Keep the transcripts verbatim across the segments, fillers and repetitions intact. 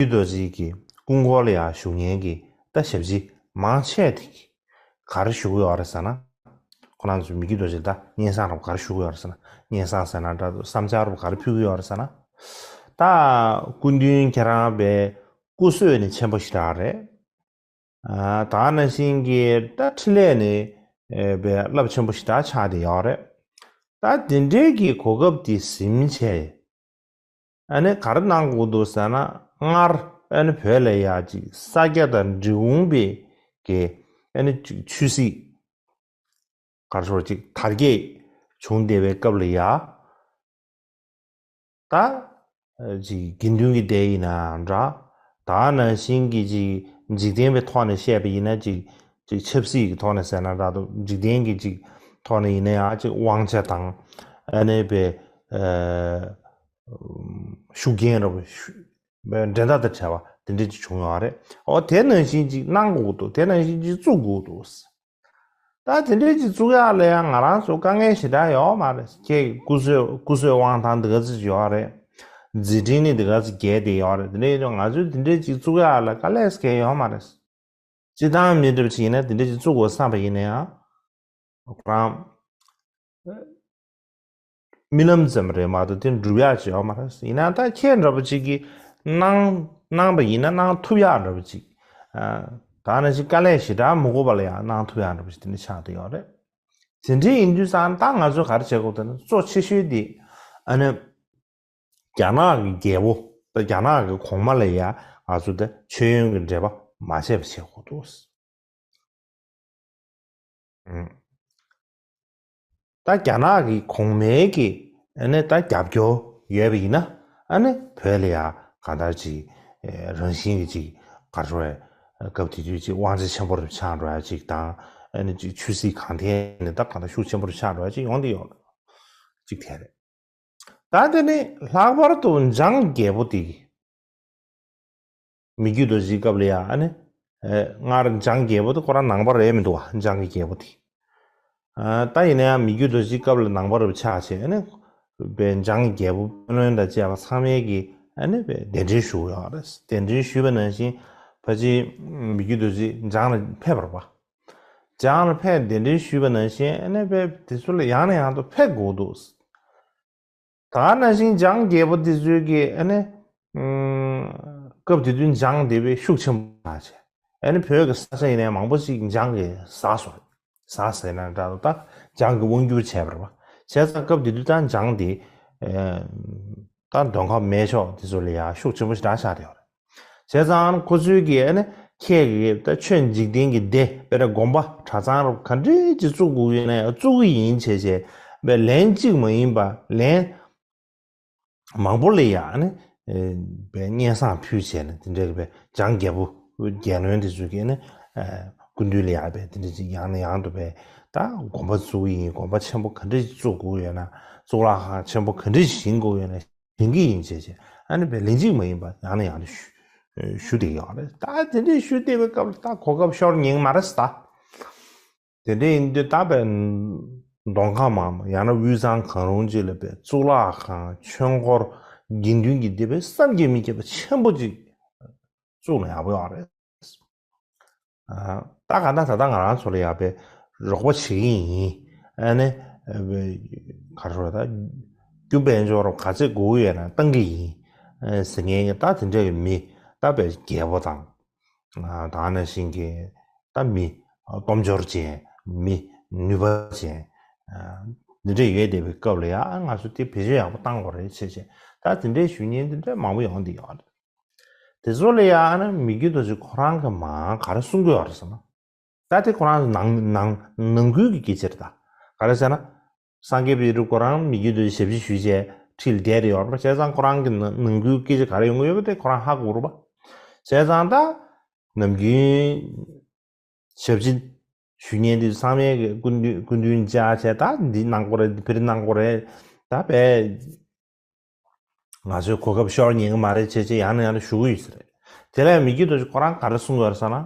རྒྱུད་རྡོ་རྗེ་གི་སྐུ་འཁོར་ལ་ཡང་བཞུགས་མཁན་གྱི་ད་ཞབས་ཕྱི་མང་ཆེ་དེ་གིས་ག་རེ་ཞུ་གི་ཡོད་རེད་ཟེར་ན། ཁོ་རང་ཚོ་མི་རྒྱུད་རྡོ་རྗེ་ད་སྙན་བཟང་རབ་ག་རེ་ཞུ་གི་ཡོད་རེད་ཟེར་ན། སྙན་བཟང་ཟེར་ན་འདྲ་འདུག་བསམ་འཆར་རབ་ག་རེ་ཕུལ་གི་ཡོད་རེད་ཟེར་ན། ད་སྐུ་མདུན་ཁྱེད་རང་པའི་སྐུ་བསོད་ནི་ཆེན་པོ་ཞེ་དྲག་རེད། ཨ། ད་ནང་བཞིན་གྱི་ད་འཕྲིན་ལས་ནི་ཨེ་པའི་རླབས་ཆེན་པོ་ཞེ་དྲག་ཆགས་བསྡད་ཡོད་རེད། ད་དེ་འདྲའི་གི་གོ་སྐབས་དེ་ཟིན་བྱས། ཨ་ནི་ག་རེ་གནང་དགོས་འདུག་ཟེར་ན། སྔར་ཨ་ནི་བོད་ལ་ཡ་ཅིག་ས་སྐྱ་དང་འབྲི་གུང་པའི་གི་ཨ་ནི་ཅིག་ཆོས་སྲིད་ག་རེ་ཟེར་ཅིག་དར་རྒྱས་བྱུང་བསྡད་པའི་སྐབས་ལ་ཡ། ད་ཅིག་དགེ་འདུན་གྱི་སྡེ་ཡིན་ན་འདྲ། ད་ནང་བཞིན་གྱི་ཅིག་འཇིག་རྟེན་པའི་ཐོག་ནས་བཤད་པ་ཡིན་ན་ཅིག་ཅིག་ཆབ་སྲིད་ཀྱི་ཐོག་ནས་ཟེར་ན་འདྲ་འདུག་འཇིག་རྟེན་གྱི་ཅིག་ཐོག་ནས་ཡིན་ན་ཡང་ཅིག་དབང་ཆ་དང་ཨ་ནི་པའི་ཨ་ཤུགས་རྐྱེན་འདྲ་པོ་ཤུ་འགྲན་ཟླ་དང་བྲལ་བ་དེ་འདྲ་ཅིག་བྱུང་ཡོད་རེད། འོ་དེ་ནང་བཞིན་ཅིག་གནང་དགོས་འདུག་དེ་ནང་བཞིན་ཅིག་བཙུགས་དགོས་འདུག་ད་དེ་འདྲའི་ཅིག་བཙུགས་ཡག་ལ་ཡང་ང་རང་ཚོ་དཀའ་ངལ་ཞེ་དྲག་ཡོད་མ་རེད། ཁྱེད་ཀྱི་སྐུ་བསོད་སྐུ་བསོད་དབང་ཐང་འདི་ག་ཚོད་ཅིག་ཡོད་རེད། མཛད་འཕྲིན་ནི་འདི་ག་ཚོད་རྒྱས་བསྡད་ཡོད་རེད། དེ་འདྲའི་ཡིན་དུས་ང་ཚོས་དེ་འདྲའི་ཅིག་བཙུགས་ཡག་ལ་དཀའ་ལས་ཁག་ཡོད་མ་རེད། སྤྱིར་བཏང་མི་འདྲ་བ་ཅིག་ཡིན་ན་དེ་འདྲའི་ཅིག་བཙུགས་དགོས་བསམ་པ་ཡིན་ན་ཡང་ཁོ་རང་རྨི་ལམ་ཙམ་རེད་མ་གཏོགས་དེ་འགྲུབ་ཡག་ཅིག་ཡོད་མ་རེད། ཡིན་ན་ད་ཁྱེད་འདྲ་པོ་ཅིག་གིས་གནང་གནང་པ་ཡིན་ན་གནང་ཐུབ་ཡག་འདྲ་པོ་ཅིག་ཨ། ད་ནང་བཞིན་དཀའ་ལས་ཞེ་དྲག་མི་དགོས་པ་ལ་ཡང་གནང་ཐུབ་ཡག་འདྲ་པོ་ཅིག་དེ་འདྲ་ཆགས་བསྡད་ཡོད་རེད། དེ་འདྲའི་ཡིན་དུས་ཙང་ད་ང་ཚོས་ག་རེ་བྱེད་དགོས་ཟེར་ན། གཙོ་ཆེ་ཤོས་དེ་ཨ་ནི་རྒྱ་ནག་གི་རྒྱལ་པོ་ད་རྒྱ་ནག་གི་གོང་མ་ལ་ཡ་ང་ཚོ་ད་མཆོད་ཡོན་གྱི་འབྲེལ་བ་མ་བྱས་པ་བྱེད་དགོས་འདུག་ཨུམ། ད་རྒྱ་ནག་གི་གོང་མའི་གི་ཨ་ནི་ད་རྒྱབ་སྐྱོར་ཡོད་པ་ཡིན་ན། ཨ་ནི་བོད་ལ་ཡ་གང་ལྟར་ཅིག་རང་བཞིན་གྱི་ཅིག་ག་རེ་ཟེར། སྐབས་དེ་དུས་ཅིག་དབང་ཆ་ཆེན་པོ་རུ་ཆགས་འགྲོ་ཡ་ཅིག་དང་། ཨ་ནི་ཅིག་ཆོས་སྲིད་གང་ཐད་ནས་ད་གང་ལྟར་ཤུགས་ཆེན་པོ་རུ་ཆགས་འགྲོ་ཡ་ཅིག་ཡོང་གི་ཡོད། ཅིག་དེ་རེད། ད་དེ་ནི་ལྷག་པར་དུ་འཇང་རྒྱལ་པོ་དེ་གི་མི་རྒྱུད་རྡོ་རྗེའི་སྐབས་ལ་ཡ་ཨ་ནི། ཨེ། སྔར་འཇང་རྒྱལ་པོ་དེ་ཁོ་རང་ནང་པ་རེད་མི་འདུག་བ། འཇང་གི་རྒྱལ་པོ་དེ། ཨ། ད་ཡིན་ན་ཡང་མི་རྒྱུད་རྡོ་རྗེའི་སྐབས་ལ་ནང་པ་རུ་ཆགས་བྱས་ཨ་ནི། པའི་འཇང་གི་རྒྱལ་པོ་དཔོན་བློན་དང་བཅས་པ་ཚང་མས་ཀྱི་ཨ་ནི་པའི་གདན་འདྲེན་ཞུ་གི་ཡོད་རེད། གདན་འདྲེན་ཞུས་པ་ནང་བཞིན་ཕལ་ཆེར་མི་རྒྱུད་རྡོ་རྗེ་འཇང་ལ་ཕེབས་པ་རེད་པ། འཇང་ལ་ཕེབས་གདན་འདྲེན་ཞུས་པ་ནང་བཞིན་ཨ་ནི་པའི་དེ་ཚོ་ལ་ཡང་ནས་ཡང་དུ་ཕེབས་དགོས་འདུག་ད་ག་ནང་བཞིན་འཇང་རྒྱལ་པོ་འདི་ཚོའི་གི་ཨ་ནི། ཨུམ། སྐབས་དེ་དུས་འཇང་དེ་བས་ཤུགས་ཆེན་པོ་ཆགས་བྱས། ཨ་ནི་བོད་ཀྱི་ས་ཆ་ཡིན་ནའི་མང་པོ་ཞིག་འཇང་གིས་ཟ་སོང་། ཟ་ཟེར་ན་འདྲ་འདུག་ད་འཇང་གིས་དབང་བསྒྱུར་བྱས་པ་རེད་པ། བྱས་ཙང་སྐབས་དེ་དུས་ད་འཇང་དེ། ཨེ། ད་མདོ་ཁམས་སྨད་ཕྱོགས་དེ་ཚོ་ལ་ཡ་ཤུགས་ཆེན་པོ་ཞེ་དྲག་ཆགས་བསྡད་ཡོད་རེད། བྱས་ཙང་ཁོ་ཚོའི་གི་ཨ་ནི་ཁྱེད་ཀྱི་ད་ཆོས་འཇིག་རྟེན་གྱི་སྡེ་དཔེར་ན་དགོན་པ་གྲྭ་ཚང་རུ་ག་འདྲས་ཅིག་བཙུགས་དགོས་ཡོད་ན་ཡང་བཙུགས་ཀྱི་ཡིན་བྱས་བྱས་པའི་ལན་གཅིག་མ་ཡིན་པ་ལན་མང་པོ་ལ་ཡང་ཨ་ནི་པའི་སྙན་སེང་ཕུལ་བྱས་ནས་དེ་འདྲའི་པའི་འཇང་རྒྱལ་པོ་རྒྱལ་བློན་དེ་ཚོའི་གི་ཨ་ནི་སྐུ་མདུན་ལ་ཡང་པའི་དེ་འདྲ་ཅིག་ཡང་ནས་ཡང་དུ་པའི་ད་དགོན་པ་བཙུགས་ཀྱི་ཡིན། དགོན་པ་ཆེན་པོ་ག་འདྲས་ཅིག་བཙུགས་དགོས་ཡོད་ན་གཙུག་ལག་ཁང་ཆེན་པོ་ག་འདྲས་ཅིག་བཞེངས་དགོས་ཡོད་ན། དེང་གི་ཡིན་བྱས་བྱས་ཨ་ནི་པའི་ལན་གཅིག་མ་ཡིན་པ་ཡང་ནས་ཡང་དུ་ཞུ་ཞུ་བསྡད་ཡོད་རེད། ད་དེ་འདྲས་ཞུ་བསྡད་པའི་སྐབས་ལ་ད་གོ་སྐབས་ཤོར་ཉན་མ་རེད་ད། དེ་འདྲས་ཡིན་དུས་ད་པའི་མདོ་ཁམས་མ་ཡང་ན་དབུས་གཙང་གང་རུང་ཅིག་ལ་པའི་གཙུག་ལག་ཁང་ཆོས་འཁོར་དགེ་འདུན་གྱི་སྡེ་པའི་བསམ་གྱིས་མི་ཁྱབ་པ་ཆེན་པོ་ཅིག་བཙུགས་ན་ཡག་པོ་ཡོད་རེད། ད་ག་ད་ད་ལྟ་ང་རང་ཚོ་ལ་ཡག་པའི་རོགས་པ་བྱེད་ཀྱི་ཡིན། ཨ་ནི་ག་རེ་ཟེར་ད་རྒྱུ་དཔལ་འབྱོར་ག་ཚད་དགོས་ཀྱི་ཡོད་ན་བཏང་གི་ཡིན་ཟེར་མཁན་གྱི་ད་དེ་འདྲ་གི་མི་ད་པའི་རྒྱལ་པོ་དང་ད་ག་ནང་བཞིན་གྱི་ད་མི་སྟོབས་འབྱོར་ཅན་མི་ནུས་པ་ཅན་འདི་འདྲ་ཡོད་བསྡད་པའི་སྐབས་ལ་ཡང་ང་ཚོ་དེ་བེད་སྤྱོད་ཡག་པོ་བཏང་དགོས་རེད་བྱས་བྱས་ད་དེ་འདྲའི་ཞུ་མཁན་དེ་འདྲ་མང་པོ་ཡོང་བསྡད་ཡོད་རེད། དེ་ཚོ་ལ་ཡང་ཨ་ནི་མི་རྒྱུད་རྡོ་རྗེ་ཁོ་རང་གིས་མར་ག་རེ་གསུང་གི་ཡོད་རེད་ཟེར་ན། ད་དེ་ཁོ་རང་ནང་ནང་ནང་ཁུལ་གྱི་སྐད་ཆ་རེད་ད། ག་རེ་ཟེར་ན། སངས་རྒྱས་པའི་རི་ཁོ་རང་མི་རྒྱུད་རྡོ་རྗེ་ཞབས་ཕྱི་ཞུས་བྱས་ཁྲིད་བསྡད་རེད་ཡོད་རེད་པ། བྱས་ཙང་ཁོ་རང་གི་ནང་ནང་ཁུལ་སྐད་ཆ་ག་རེ་ཡོང་གི་ཡོད་པ་དེ་ཁོ་རང་ཧ་གོ་རེད་པ། བྱས་ཙང་ད་ནམ་རྒྱུན་ཞབས་ཕྱི་ཞུ་མཁན་དེ་ཚང་མས་སྐུ་མདུན་སྐུ་མདུན་བཅར་བྱས་ད་འདི་གནང་དགོས་རེད། འདི་ཕིར་གནང་དགོས་རེད། ད་བས། ང་ཚོའི་གོ་སྐབས་ཤོར་ཉན་གི་མ་རེད་བྱས་བྱས་ཡང་ནས་ཡང་ནས་ཞུ་གི་ཡོད་ས་རེད། དེ་ལས་མི་རྒྱུད་རྡོ་རྗེ་ཁོ་རང་ག་རེ་གསུང་གི་ཡོད་རེད་ཟེར་ན།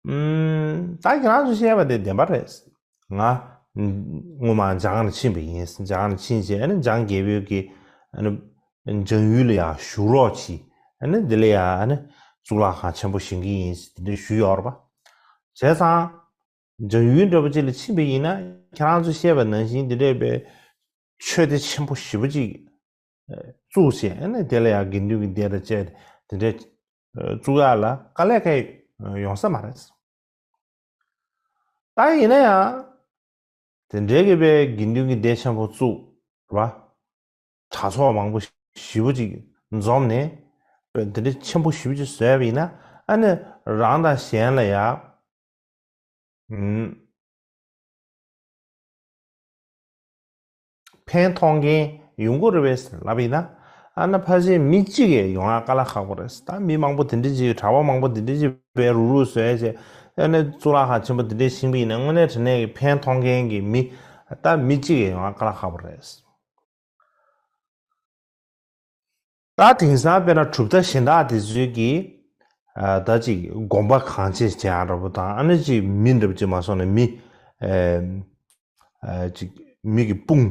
ཨུམ། ད་ཁྱེད་རང་ཚོས་བཤད་པ་དེ་བདེན་པ་རེད། ང་སྔོན་མ་འཇང་ལ་ཕྱིན་པ་ཡིན། འཇང་ལ་ཕྱིན་བྱས་ཨ་ནི་འཇང་རྒྱལ་པོའི་གི་ཨ་ནི་འཇང་ཡུལ་ལ་ཡང་བཞུགས་རོགས་གྱིས། ཨ་ནི་འདི་ལ་ཡང་ཨ་ནི་གཙུག་ལག་ཁང་ཆེན་པོ་བཞེངས་ཀྱི་ཡིན་ཟེར་འདི་འདྲ་ཞུས་ཡོད་རེད་པ། བྱས་ཙང་། འཇང་ཡུལ་འདྲ་པོ་ཅིག་ལ་ཕྱིན་པ་ཡིན་ན་ཁྱེད་རང་ཚོས་བཤད་པ་ནང་བཞིན་འདི་འདྲའི་པའི་ཆོས་སྡེ་ཆེན་པོ་ཞེ་པོ་ཅིག་བཙུགས་བྱས་ཨ་ནི་དེ་ལ་ཡང་དགེ་འདུན་གྱི་སྡེ་དང་བཅས་ཏེ་འདི་འདྲའི་བཙུགས་ཡག་ལ་དཀའ་ལས་ཁག་ཡོང་ས་མ་རེད། ད་ཡིན་ན་ཡང་དེ་འདྲའི་གི་པའི་དགེ་འདུན་གྱི་སྡེ་ཆེན་པོ་བཙུགས་རེད་པ། གྲྭ་ཚོགས་མང་པོ་ཞེ་པོ་ཅིག་འཛོམས་ནས་པའི་དེ་འདྲའི་ཆེན་པོ་ཞེ་པོ་ཅིག་བཟོས་པ་ཡིན་ན་ཨ་ནི་རང་དང་གཞན་ལ་ཡང་ཨུམ། ཕན་ཐོགས་མཁན་ཡོང་གི་རེད་པས་ལབ་ཡིན་ན། ཨ་ན་ཕལ་ཆེར་མི་གཅིག་གིས་ཡོང་ཡག་དཀའ་ལས་ཁག་པོ་རེད། ད་མི་མང་པོ་དེ་འདྲ་ཅིག་གྲྭ་པ་མང་པོ་དེ་འདྲ་ཅིག་བས་རུག་རུག་བཟོས་བྱས་ཨ་ནི་གཙུག་ལག་ཁང་ཆེན་པོ་དེ་འདྲ་བཞེངས་པ་ཡིན་ན་དངོས་གནས་དྲང་གནས་ཀྱི་ཕན་ཐོགས་མཁན་གྱི་མི་ད་མི་གཅིག་གིས་ཡོང་ཡག་དཀའ་ལས་ཁག་པོ་རེད། ད་དེང་སང་དཔེར་ན་གྲུབ་མཐའ་གཞན་དག་དེ་ཚོའི་གི་ཨ་ད་ཅིག་དགོན་པ་གང་ཆེ་བྱེད་ཡག་འདྲ་པོ་དང་ཨ་ནི་ཅིག་མི་འདྲ་པོ་ཅིག་མ་སོང་ནས་མི་ཨ་ཨ་ཅིག་མི་གི་དཔུང་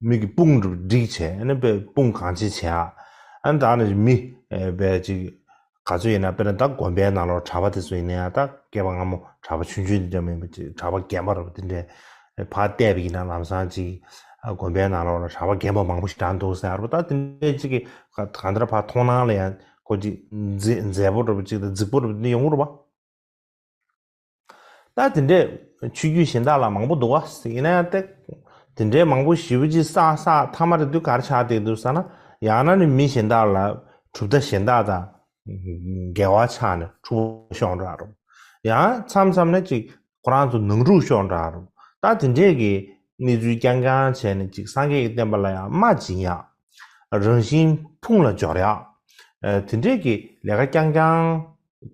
མི་གི་དཔུང་འདྲ་པོ་སྒྲིག་བྱས་ཨ་ནི་དཔེ་དཔུང་གང་ཆེ་བྱེད་ཡག་ཨ་ནི་ད་ཨ་ནི་མི་ཨ་དཔེ་ཅིག་ག་ཚོད་ཡིན་ན་དཔེར་ན་ད་དགོན་པའི་ནང་ལོགས་གྲྭ་པ་དེ་ཚོ་ཡིན་ན་ཡང་ད་སྐྱེས་པ་སྔ་མོ་གྲྭ་པ་ཆུང་ཆུང་དེ་འདྲ་མིན་པ་ཅིག་གྲྭ་པ་རྒན་པ་རུ་དེ་འདྲས་ཕར་བལྟས་པ་ཡིན་ན་ལམ་སང་ཅིག་དགོན་པའི་ནང་ལོགས་ལ་གྲྭ་པ་རྒན་པ་མང་པོ་ཞིག་གྲྭ་འདུག་ཟེར་བ་ད་དེ་འདྲས་ཅིག་གི་ག་ག་འདྲ་ཕར་མཐོང་སྣང་ལ་ཡང་ཁོ་ཅིག་མཛེས་མཛེས་པོ་འདྲ་པོ་ཅིག་དང་རྫིག་པོ་འདྲ་པོ་དེ་འདྲ་ཡོང་གི་རེད་པ། ད་དེ་འདྲས་ཆོས་བརྒྱུད་གཞན་དག་ལ་མང་པོ་འདུག་བ། ཡིན་ན་ཡང་ཏེ། དེ་འདྲས་མང་པོ་ཞེ་པོ་ཅིག་བསགས་བསགས་མཐའ་མ་རེ་དུས་ག་རེ་ཆགས་བསྡད་འདུག་ཟེར་ན། ཡང་ན་ནི་མི་གཞན་དག་ལ་གྲུབ་མཐའ་གཞན་དག་དང་འགལ་བ་ཆགས་ནས་འཁྲུག་པ་ཤོར་འགྲོ་ཡག་རེད། ཡང་མཚམས་མཚམས་ནས་ཅིག་ཁོ་རང་ཚོ་ནང་འཁྲུག་ཤོར་འགྲོ་ཡག་རེད། ད་དེ་འདྲས་ཀྱི་གནས་ཚུལ་རྐྱང་རྐྱང་བྱས་ནས་ཅིག་སངས་རྒྱས་ཀྱི་བསྟན་པ་ལ་ཡང་རྨ་འབྱིན་ཡག་རང་བཞིན་ཕུང་ལ་སྦྱོར་ཡག་ཨ་དེ་འདྲས་ཀྱི་ལས་ཀ་རྐྱང་རྐྱང་།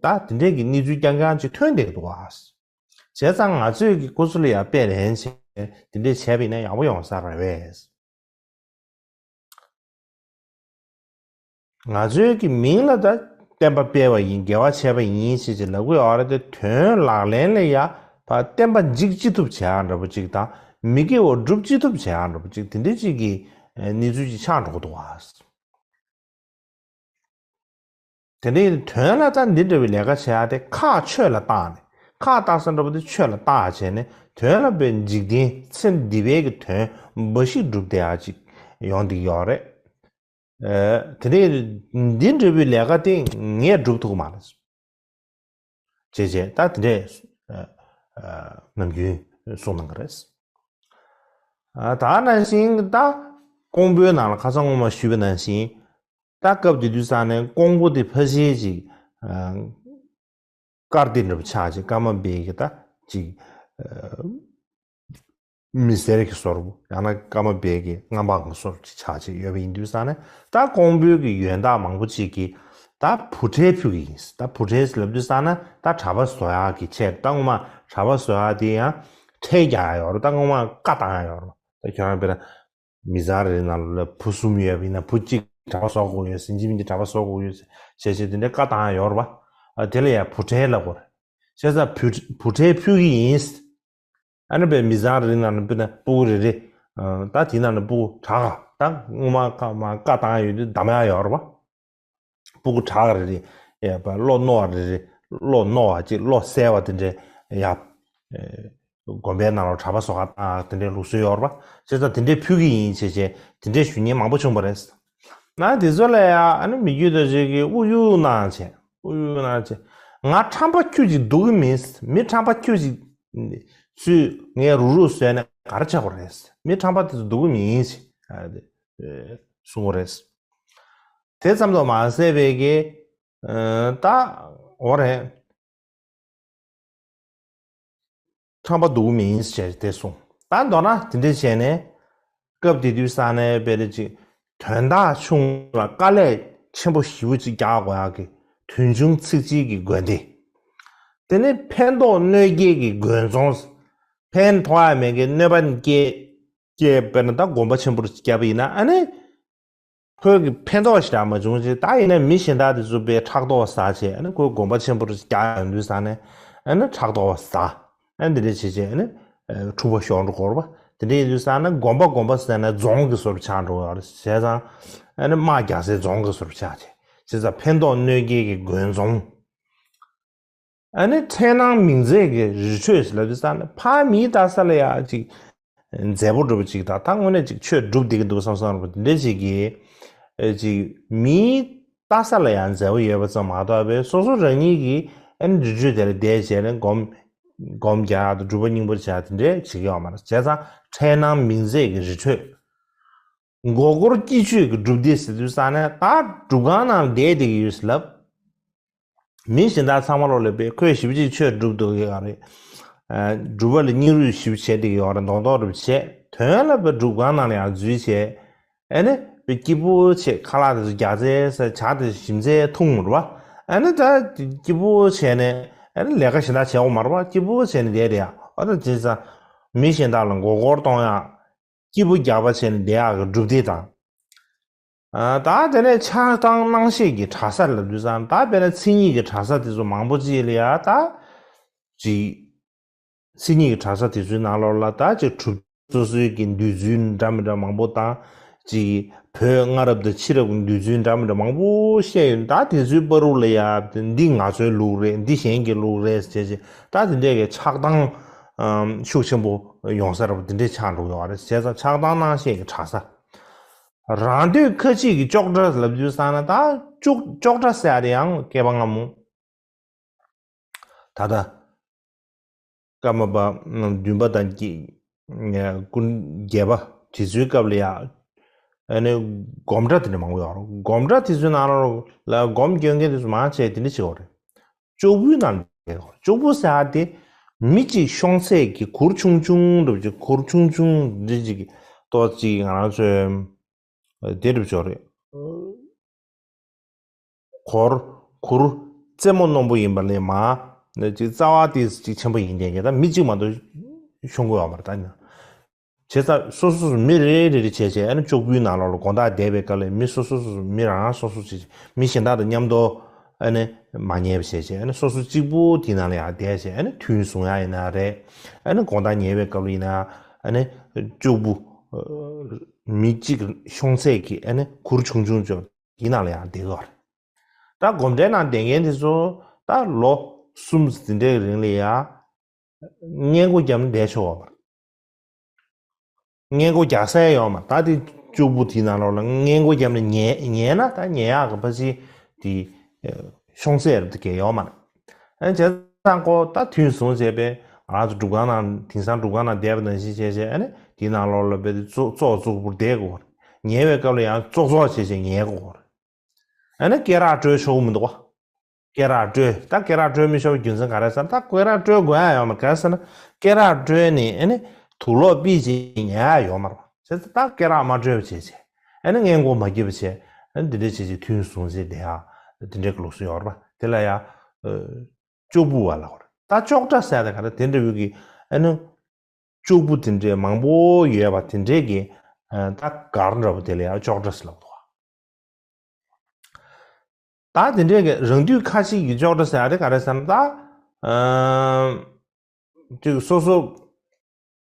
ད་དེ་འདྲས་ཀྱི་གནས་ཚུལ་རྐྱང་རྐྱང་ཅིག་ཐོན་བསྡད་འདུག་ཨ། བྱས་ཙང་ང་ཚོས་ཀྱི་སྐུ་ཚེ་ལ་ཡང་དཔེ་ལེན་བྱས་དེ་འདྲས་བྱས་པ་ཡིན་ན་ཡག་པོ་ཡོང་ས་རེད་པས། ང་ཚོའི་གི་མིང་ལ་ད་བསྟན་པ་སྤེལ་བ་ཡིན་དགེ་བ་བྱས་པ་ཡིན་ཞེས་ཀྱི་ལབ་ཀྱི་ཡོད་རེད་དེ་དོན་ལག་ལེན་ལ་ཡང་བ་བསྟན་པ་འཇིག་ཅི་ཐུབ་བྱེད་ཡག་འདྲ་པོ་ཅིག་དང་མི་དགེ་བ་སྒྲུབ་ཅི་ཐུབ་བྱེད་ཡག་འདྲ་པོ་ཅིག་དེ་འདྲས་ཅིག་གི་གནས་ཚུལ་ཅིག་ཆགས་འགྲོ་གི་འདུག་ཨ། དེ་འདྲའི་དོན་ལ་ད་འདི་འདྲ་བའི་ལས་ཀ་བྱེད་ཡག་དེ་ཁག་ཆོས་ལ་བཏགས་ནས་ཁག་བཏགས་ས་འདྲ་པོ་དེ་ཆོས་ལ་བཏགས་བྱས་ནས་དོན་ལ་པའི་འཇིག་རྟེན་ཚེ་འདི་པའི་གི་དོན་འབའ་ཞིག་སྒྲུབ་བསྡད་ཡག་ཅིག་ཡོང་བསྡད་ཡོད་རེད། ཨ་དེ་འདྲའི་འདི་འདྲ་བའི་ལས་ཀ་དེ་ངས་སྒྲུབ་ཐུབ་ཀྱི་མ་རེད། བྱས་བྱས་ད་དེ་འདྲས་ཨ་ཨ་ནམ་རྒྱུན་གསུངས་གནང་གི་རེད། ཨ་ད་ནང་བཞིན་ད་ཀོང་པོའི་ནང་ལ་ཁ་སང་སྔོན་མ་ཞུས་པ་ནང་བཞིན་ད་སྐབས་དེ་དུས་ཙང་ནས་ཀོང་པོ་དེ་ཕལ་ཆེར་ཅིག་ཨ་དཀར་དེ་འདྲ་པོ་ཆགས་ཅིག་ཀརྨ་པའི་གི་ད་ཅིག་ཨ་མི་སེར་གྱི་སོར་ཡང་ན་ཀརྨ་པའི་གི་མངའ་འབངས་ཀྱི་སོར་ཅིག་ཆགས་ཅིག་ཡོད་པ་ཡིན་དུས་ཙང་ནས་ད་ཀོང་པོའི་གི་ཡོན་བདག་མང་པོ་ཅིག་གིས་ད་བུ་ཁྲལ་ཕུལ་གི་ཡིན། ད་བུ་ཁྲལ་ལབ་དུས་ཙང་ན་ད་གྲྭ་པ་བཟོ་ཡག་གི་ཆེད་ད་སྔོན་མ་གྲྭ་པ་བཟོ་ཡག་དེ་ཡང་ཁྲལ་རྒྱག་ཡག་ཡོད་རེད། ད་སྔོན་མ་བཀའ་བཏང་ཡག་ཡོད་རེད། ད་ཁྱོད་རང་དཔེར་ན་མི་ཚང་རེ་རེ་ནང་ལ་བུ་གསུམ་ཡོད་པ་ཡིན་ན་བུ་གཅིག་གྲྭ་པ་བཟོ་དགོས་ཡོད། ཟིན་གྱི་མིན་གྱི་གྲྭ་པ་བཟོ་དགོས་ཡོད་ཟེར་བྱས་བྱས་དེ་འདྲའི་བཀའ་བཏང་ཡག་ཡོད་རེད་པ། ཨ་དེ་ལ་ཡང་བུ་ཁྲལ་ལབ་དགོས་རེད། བྱས་ཙང་བུ་བུ་ཁྲལ་ཕུལ་གི་ཡིན། ཨ་ནི་པའི་མི་ཚང་རེ་རེ་ནང་ལ་དཔེར་ན་སྤུ་གུ་རེ་རེ། ཨ་ད་དེའི་ནང་ལ་སྤུ་གུ་དྲག་ག་ད་སྔོན་མ་བཀའ་མ་བཀའ་བཏང་ཡོད་དུས་གདམ་ཡག་ཡོད་རེད་པ། སྤུ་གུ་དྲག་ག་རེ་རེ། ཡ་པ་བློ་རྣོ་བ་རེ་རེ། བློ་རྣོ་བ་ཅིག་བློ་གསལ་བ་དེ་འདྲའི་ཡ། ཨེ་དགོན་པའི་ནང་ལ་གྲྭ་པ་བཟོ་ག་བཏང་དེ་འདྲའི་ལུགས་སྲོལ་ཡོད་རེད་པ། བྱས་ཙང་དེ་འདྲའི་ཕུལ་གི་ཡིན་བྱས་བྱས་དེ་འདྲའི་ཞུ་མཁན་མང་པོ་བྱུང་བ་རེད། ན་དེ་ཚོ་ལ་ཡ་ཨ་ནི་མི་རྒྱུད་དང་ཅིག་གིས་དབུགས་གཡུག་གནང་བྱས་དབུགས་གཡུག་གནང་བྱས། ང་ཁྲམ་པ་ཁྱུ་ཅིག་སྡུག་གི་མིན། མི་ཁྲམ་པ་ཁྱུ་ཅིག་ཚུར་ངས་རུག་རུག་བཟོས་ནས་ག་རེ་བྱ་དགོས་རེད། མི་ཁྲམ་པ་དེ་ཚོ་སྡུག་གི་མིན་ཞེས་ཨ་དེ་གསུང་གི་རེད། དེ་ཙམ་དུ་མ་ཟད་པའི་གི་ཨ་ད་འོ་རེད། ཁྲམ་པ་སྡུག་མིན་ཞེས་དེ་གསུངས། ད་མདོར་ན་དེ་འདྲ་བྱས་ནས་སྐབས་དེ་དུས་ས་ནས་དཔེ་རེ་ཅིག་དོན་དག་ཆུང་ལ་དཀའ་ལས་ཆེན་པོ་ཞེ་པོ་ཅིག་རྒྱག་དགོས་ཡག་གི་དོན་ཆུང་ཚིག་གཅིག་གི་དགོན་སྡེ། དེ་ནས་ཕན་ཐོགས་གནོད་སྐྱེལ་གྱི་དགོན་རྫོང་། ཕན་ཐོགས་ཡག་མེད་མཁན་གནོད་པ་སྐྱེལ་སྐྱེལ་དཔེར་ན་ད་དགོན་པ་ཆེན་པོ་རུ་བརྒྱབ་པ་ཡིན་ན་ཨ་ནི། ཁོས་གི་ཕན་ཐོགས་ཞེ་དྲག་མ་བྱུང་ཅེས་ད་ཡིན་ན་མི་གཞན་དག་དེ་ཚོ་པའི་ཕྲག་དོག་ཟ་བྱས་ཨ་ནི་ཁོས་དགོན་པ་ཆེན་པོ་རུ་རྒྱག་ཡོང་དུས་ས་ནས་ཨ་ནི་ཕྲག་དོག་ཟ་ཨ་ནི་འདི་འདྲ་བྱེད་བྱས་ཨ་ནི་འཁྲུག་པ་ཤོར་འགྲོ་གོ་རེད་པ། དེ་འདྲ་ཡིན་དུས་ས་ན་དགོན་པ་དགོན་པ་ཟེར་ན་རྫོང་གི་བཟོ་འདྲ་ཆགས་འགྲོ་གི་ཡོད་རེད། བྱས་ཙང་ཨ་ནི་དམག་རྒྱག་སའི་རྫོང་གི་བཟོ་འདྲ་ཆགས་བྱས་ བྱས་ཙང་ཕན་འདོགས་གནོད་སྐྱེལ་གྱི་རྒོལ་འཛོམས། ཨ་ནི་འཕྲལ་སྣང་མིང་མཛད་ཀྱི་རི་ཁྲོད་ཟེར་ལབ་དུས་ཙང་ནས་ཕར་མིའི་ལྟ་ས་ལ་ཡ་ཅིག་མཛེས་པོ་འདྲ་པོ་ཅིག་དང་། ད་དངོས་གནས་ཅིག་ཆོས་སྒྲུབ་བསྡད་ཀྱི་འདུག་བསམ་བསམ་འདྲ་པོ་དེ་འདྲ་ཅིག་གིས། ཨེ་ཅིག་མིའི་ལྟ་ས་ལ་ཡང་མཛེས་པོ་ཡོད་པ་ཙམ་མ་གཏོགས་པའི་སོ་སོ་རང་ཉིད་ཀྱིས་ཨ་ནི་རི་ཁྲོད་དེ་ལ་བསྡད་བྱས་ནས་སྒོམ་སྒོམ་རྒྱག་དང་སྒྲུབ་པ་སྙིང་པོ་བྱ་དེ་འདྲས་བྱེད་ཀྱི་ཡོད་མ་རེད། བྱས་ཙང་འཕྲལ་སྣང་མིང་མཛད་ཀྱི་རི་ཁྲོད། མགོ་སྐོར་སྐྱིད་ཆུའི་གི་སྒྲུབ་སྡེ་ཟེར་དུས་ཙང་ནས་ད་སྒྲུབ་ཁང་ནང་བསྡད་བསྡད་ཀྱི་ཡོད་ཟེར་ལབ། མི་གཞན་དག་ཚང་མ་ལོག་ལ་དཔེ་ཁོས་ཞིབ་ཅིག་ཆོས་སྒྲུབ་འདུག་གི་ཡོད་རེད། ཨ། སྒྲུབ་པ་ལ་སྙིང་རུས་ཞིབ་བྱས་བསྡད་ཀྱི་ཡོད་རེད། མདོག་མདོག་རུ་བྱས། དོན་ལ་དཔེ་སྒྲུབ་ཁང་ནང་ལ་ཡང་འཛུལ་བྱས། ཨ་ནི་དཔེ་སྐྱིད་པོ་བྱས། ཁ་ལག་དེ་ཚོ་རྒྱག་རྩེ་ཟ། ཇ་དེ་ཞིམ་རྩེ་འཐུང་རེད་པ། ཨ་ནི་ད་སྐྱིད་པོ་བྱས་ནས་ཨ་ནི་ལས་ཀ་གཞན་དག་བྱེད་དགོས་མ་རེད་པ། སྐྱིད་པོ་བྱས་ནས་བསྡད་རེད་ཡ། ཨ་ད་བྱས་ཙང་མི་གཞན་དག་ལ་མགོ་སྐོར་གཏོང་ཡག་སྐྱིད་པོ་རྒྱག་པ་བྱས་ནས་བསྡད་ཡག་གི་སྒྲུབ་སྡེ་དང་། ཨ། ད་དེ་ནས་ཆགས་སྡང་སྣང་ཤས་ཀྱི་གྲྭ་ས་ལབ་དུས་ཙང་ད་དཔེར་ན་མཚན་ཉིད་ཀྱི་གྲྭ་ས་དེ་ཚོ་མང་པོ་ཅིག་ལ་ཡ་ད་ཅིག་མཚན་ཉིད་ཀྱི་གྲྭ་ས་དེ་ཚོའི་ནང་ལོགས་ལ་ད་ཅིག་གྲུབ་སོ་སོའི་གི་འདོད་ཚུལ་འདྲ་མི་འདྲ་མང་པོ་དང་། ཅིག་བོད་སྔ་རབས་དང་ཕྱི་རབས་ཀྱི་འདོད་ཚུལ་འདྲ་མི་འདྲ་མང་པོ་བཤད་ཡོད། ད་དེ་ཚོའི་བར་དུ་ལ་ཡ་འདི་ང་ཚོའི་ལུགས་རེད། འདི་གཞན་གྱི་ལུགས་རེད་ཟེར་བྱས། ད་དེ་འདྲས་ཀྱི་ཆགས་སྡང་ཤུགས་ཆེན་པོ་ཡོང་ས་ར་བ་དེ་འདྲས་ཆགས་འགྲོ་གི་ཡོད་རེད། བྱས་ཙང་ཆགས་སྡང་སྣང་ཤས་ཀྱི་གྲྭ་ས། རང་འདོད་ཁ་འཆིང་གི་ཅོག་འདྲ་ལབ་དུས་ཙང་ན་ད་ཅོག་ཅོག་འདྲ་ཟེར་ཡ་དེ་ཡང་སྐལ་པ་སྔ་མོ། ད་ལྟ་ཀརྨ་པ་བདུན་པ་དང་བརྒྱད་པ་དེ་ཚོའི་སྐབས་ལ་ཡ། ཨ་ནི་སྒོམ་གྲྭ་དེ་འདྲ་མང་པོ་ཡོད་རེད། སྒོམ་གྲྭ་དེ་ཚོའི་ནང་ལ་སྒོམ་སྐྱོན་མཁན་དེ་ཚོ་མང་ཆེ་དེ་འདྲ་བྱེད་ཡོད་རེད། ཅོག་བུའི་ནང་བསྡད་ཡོད་རེད། ཅོག་བུ་ཟེར་ཡ་དེ་མི་གཅིག་ཤོང་ཚད་ཀྱི་གུར་ཆུང་ཆུང་འདྲ་པོ་ཅིག་གུར་ཆུང་ཆུང་འདྲ་ཅིག་གི་ཏོག་ཅིག་ང་རང་ཚོའི་དེ་འདྲ་པོ་ཅིག་ཡོད་རེད། གུར་གུར་རྩེ་མོ་རྣོན་པོ་ཡིན་པ་ལས་མ། ཅིག་རྩ་བ་དེ་ཅིག་ཆེན་པོ་ཡིན་མཁན་གྱི་ད་མི་གཅིག་མ་གཏོགས་ཤོང་གི་ཡོད་མ་རེད་ད་ནི། བྱས་ཙང་སོ་སོ་སོ་མི་རེ་རེ་རེ་བྱས་བྱས། ཨ་ནི་ཅོག་བུའི་ནང་ལོགས་ལ་དགོང་དག་བསྡད་པའི་སྐབས་ལ་མི་སོ་སོ་སོ་སོ་མི་རང་རང་སོ་སོ་བྱས་བྱས་མི་གཞན་དག་དང་མཉམ་དུ་ཨ་ནི་མ་ཉལ་བ་བྱས་བྱས། ཨ་ནི་སོ་སོ་གཅིག་པུ་དེའི་ནང་ལ་ཡང་བསྡད་བྱས། ཨ་ནི་ཐུན་བཟུང་ཡག་ཡིན་ན་རེད། ཨ་ནི་དགོང་དག་ཉལ་བའི་སྐབས་ལ་ཡིན་ན་ཨ་ནི་ཅོག་བུ་མི་གཅིག་ཤོང་ཚད་ཀྱི་ཨ་ནི་གུར་ཆུང་ཆུང་ཅིག་དེའི་ནང་ལ་ཡང་བསྡད་ཀྱི་ཡོད་རེད། ད་སྒོམ་གྲྭའི་ནང་བསྡད་མཁན་དེ་ཚོ་ད་ལོ་གསུམ་འདི་འདྲའི་རིང་ལ་ཡ་སྔས་མགོ་བརྒྱབ་ནས་བསྡད་ཆོག་པ་རེད། སྔས་མགོ་རྒྱག་ས་ཡོད་མ་རེད། ད་དེ་ཅོག་བུ་དེའི་ནང་ལོགས་ལ་སྔས་མགོ་བརྒྱབ་ནས་ཉལ་ཉལ་ན་ད་ཉལ་ཡག་གི་ཕ་ཆེ་དེ་ཤོང་ཚད་རེད་དེ་གས་ཡོད་མ་རེད། ཨ་ནི་བྱས་ཙང་ཁོ་ད་ཐུན་བཟུང་བྱས་པས་ང་རང་ཚོ་སྒྲུབ་ཁང་ནང་དེང་སང་སྒྲུབ་ཁང་ནང་བསྡད་པ་ནང་བཞིན་བྱས་བྱས། ཨ་ནི་དེའི་ནང་ལོགས་ལ་དཔེ་དེ་ཙོག་ཙོག་ཙོག་པུར་བསྡད་དགོས་པ་རེད། ཉལ་བའི་སྐབས་ལ་ཡང་ཙོག་ཙོག་བྱས་བྱས་ཉལ་དགོས་པ་རེད། ཨ་ནི་སྐེ་རགས་བཀྲོལ་ཆོག་གི་མི་འདུག་བ། སྐེ་རགས་བཀྲོལ། ད་སྐེ་རགས་བཀྲོལ་མི་ཆོག་པའི་རྒྱུ་མཚན་ག་རེ་ཟེར་ན། ད་སྐེ་རགས་བཀྲོལ་དགོས་ཡ་ཡོད་མ་རེད། ག་རེ་ཟེར་ན་སྐེ་རགས་བཀྲོལ་ནས་ཨ་ནི་དུག་ལོག་པི་ཅིག་ཉར་ཡ་ཡོད་མ་རེད་པ། བྱས་ཙང་ད་སྐེ་རགས་མ་བཀྲོལ་བ་བྱས་བྱས། ཨ་ནི་སྔས་མགོ་མ་བརྒྱབ་པ་བྱས། ཨ་ནི་འདི་འདྲ་བྱས་བྱས་ཐུན་བཟུང་བྱས་བསྡད་ཡ་འདི་འདྲའི་གི་ལུགས་སྲོལ་ཡོད་རེད་པ། དེ་ལ་ཡ་ཨ་ཅོག་བུ་བ་ལབ་དགོས་རེད། ད་ཅོག་གྲྭ་ཟེར་ཡ་དེ་ག་རེ་དེ་འདྲ་བོའི་གི་ཨ་ནི་ཅོག་བུ་དེ་འདྲའི་མང་པོ་ཡོད་པ་དེ་འདྲའི་གི་ཨ་ད་སྒར་འདྲ་པོ་དེ་ལ་ཡང་ཅོག་གྲྭ་ཟེར་ལབ་འདུག་བ། ད་དེ་འདྲའི་གི་རང་འདོད་ཁ་འཆིང་གི་ཅོག་གྲྭ་ཟེར་ཡ་དེ་ག་རེ་ཟེར་ན། ད་ཨ་ཅིག་སོ་སོ་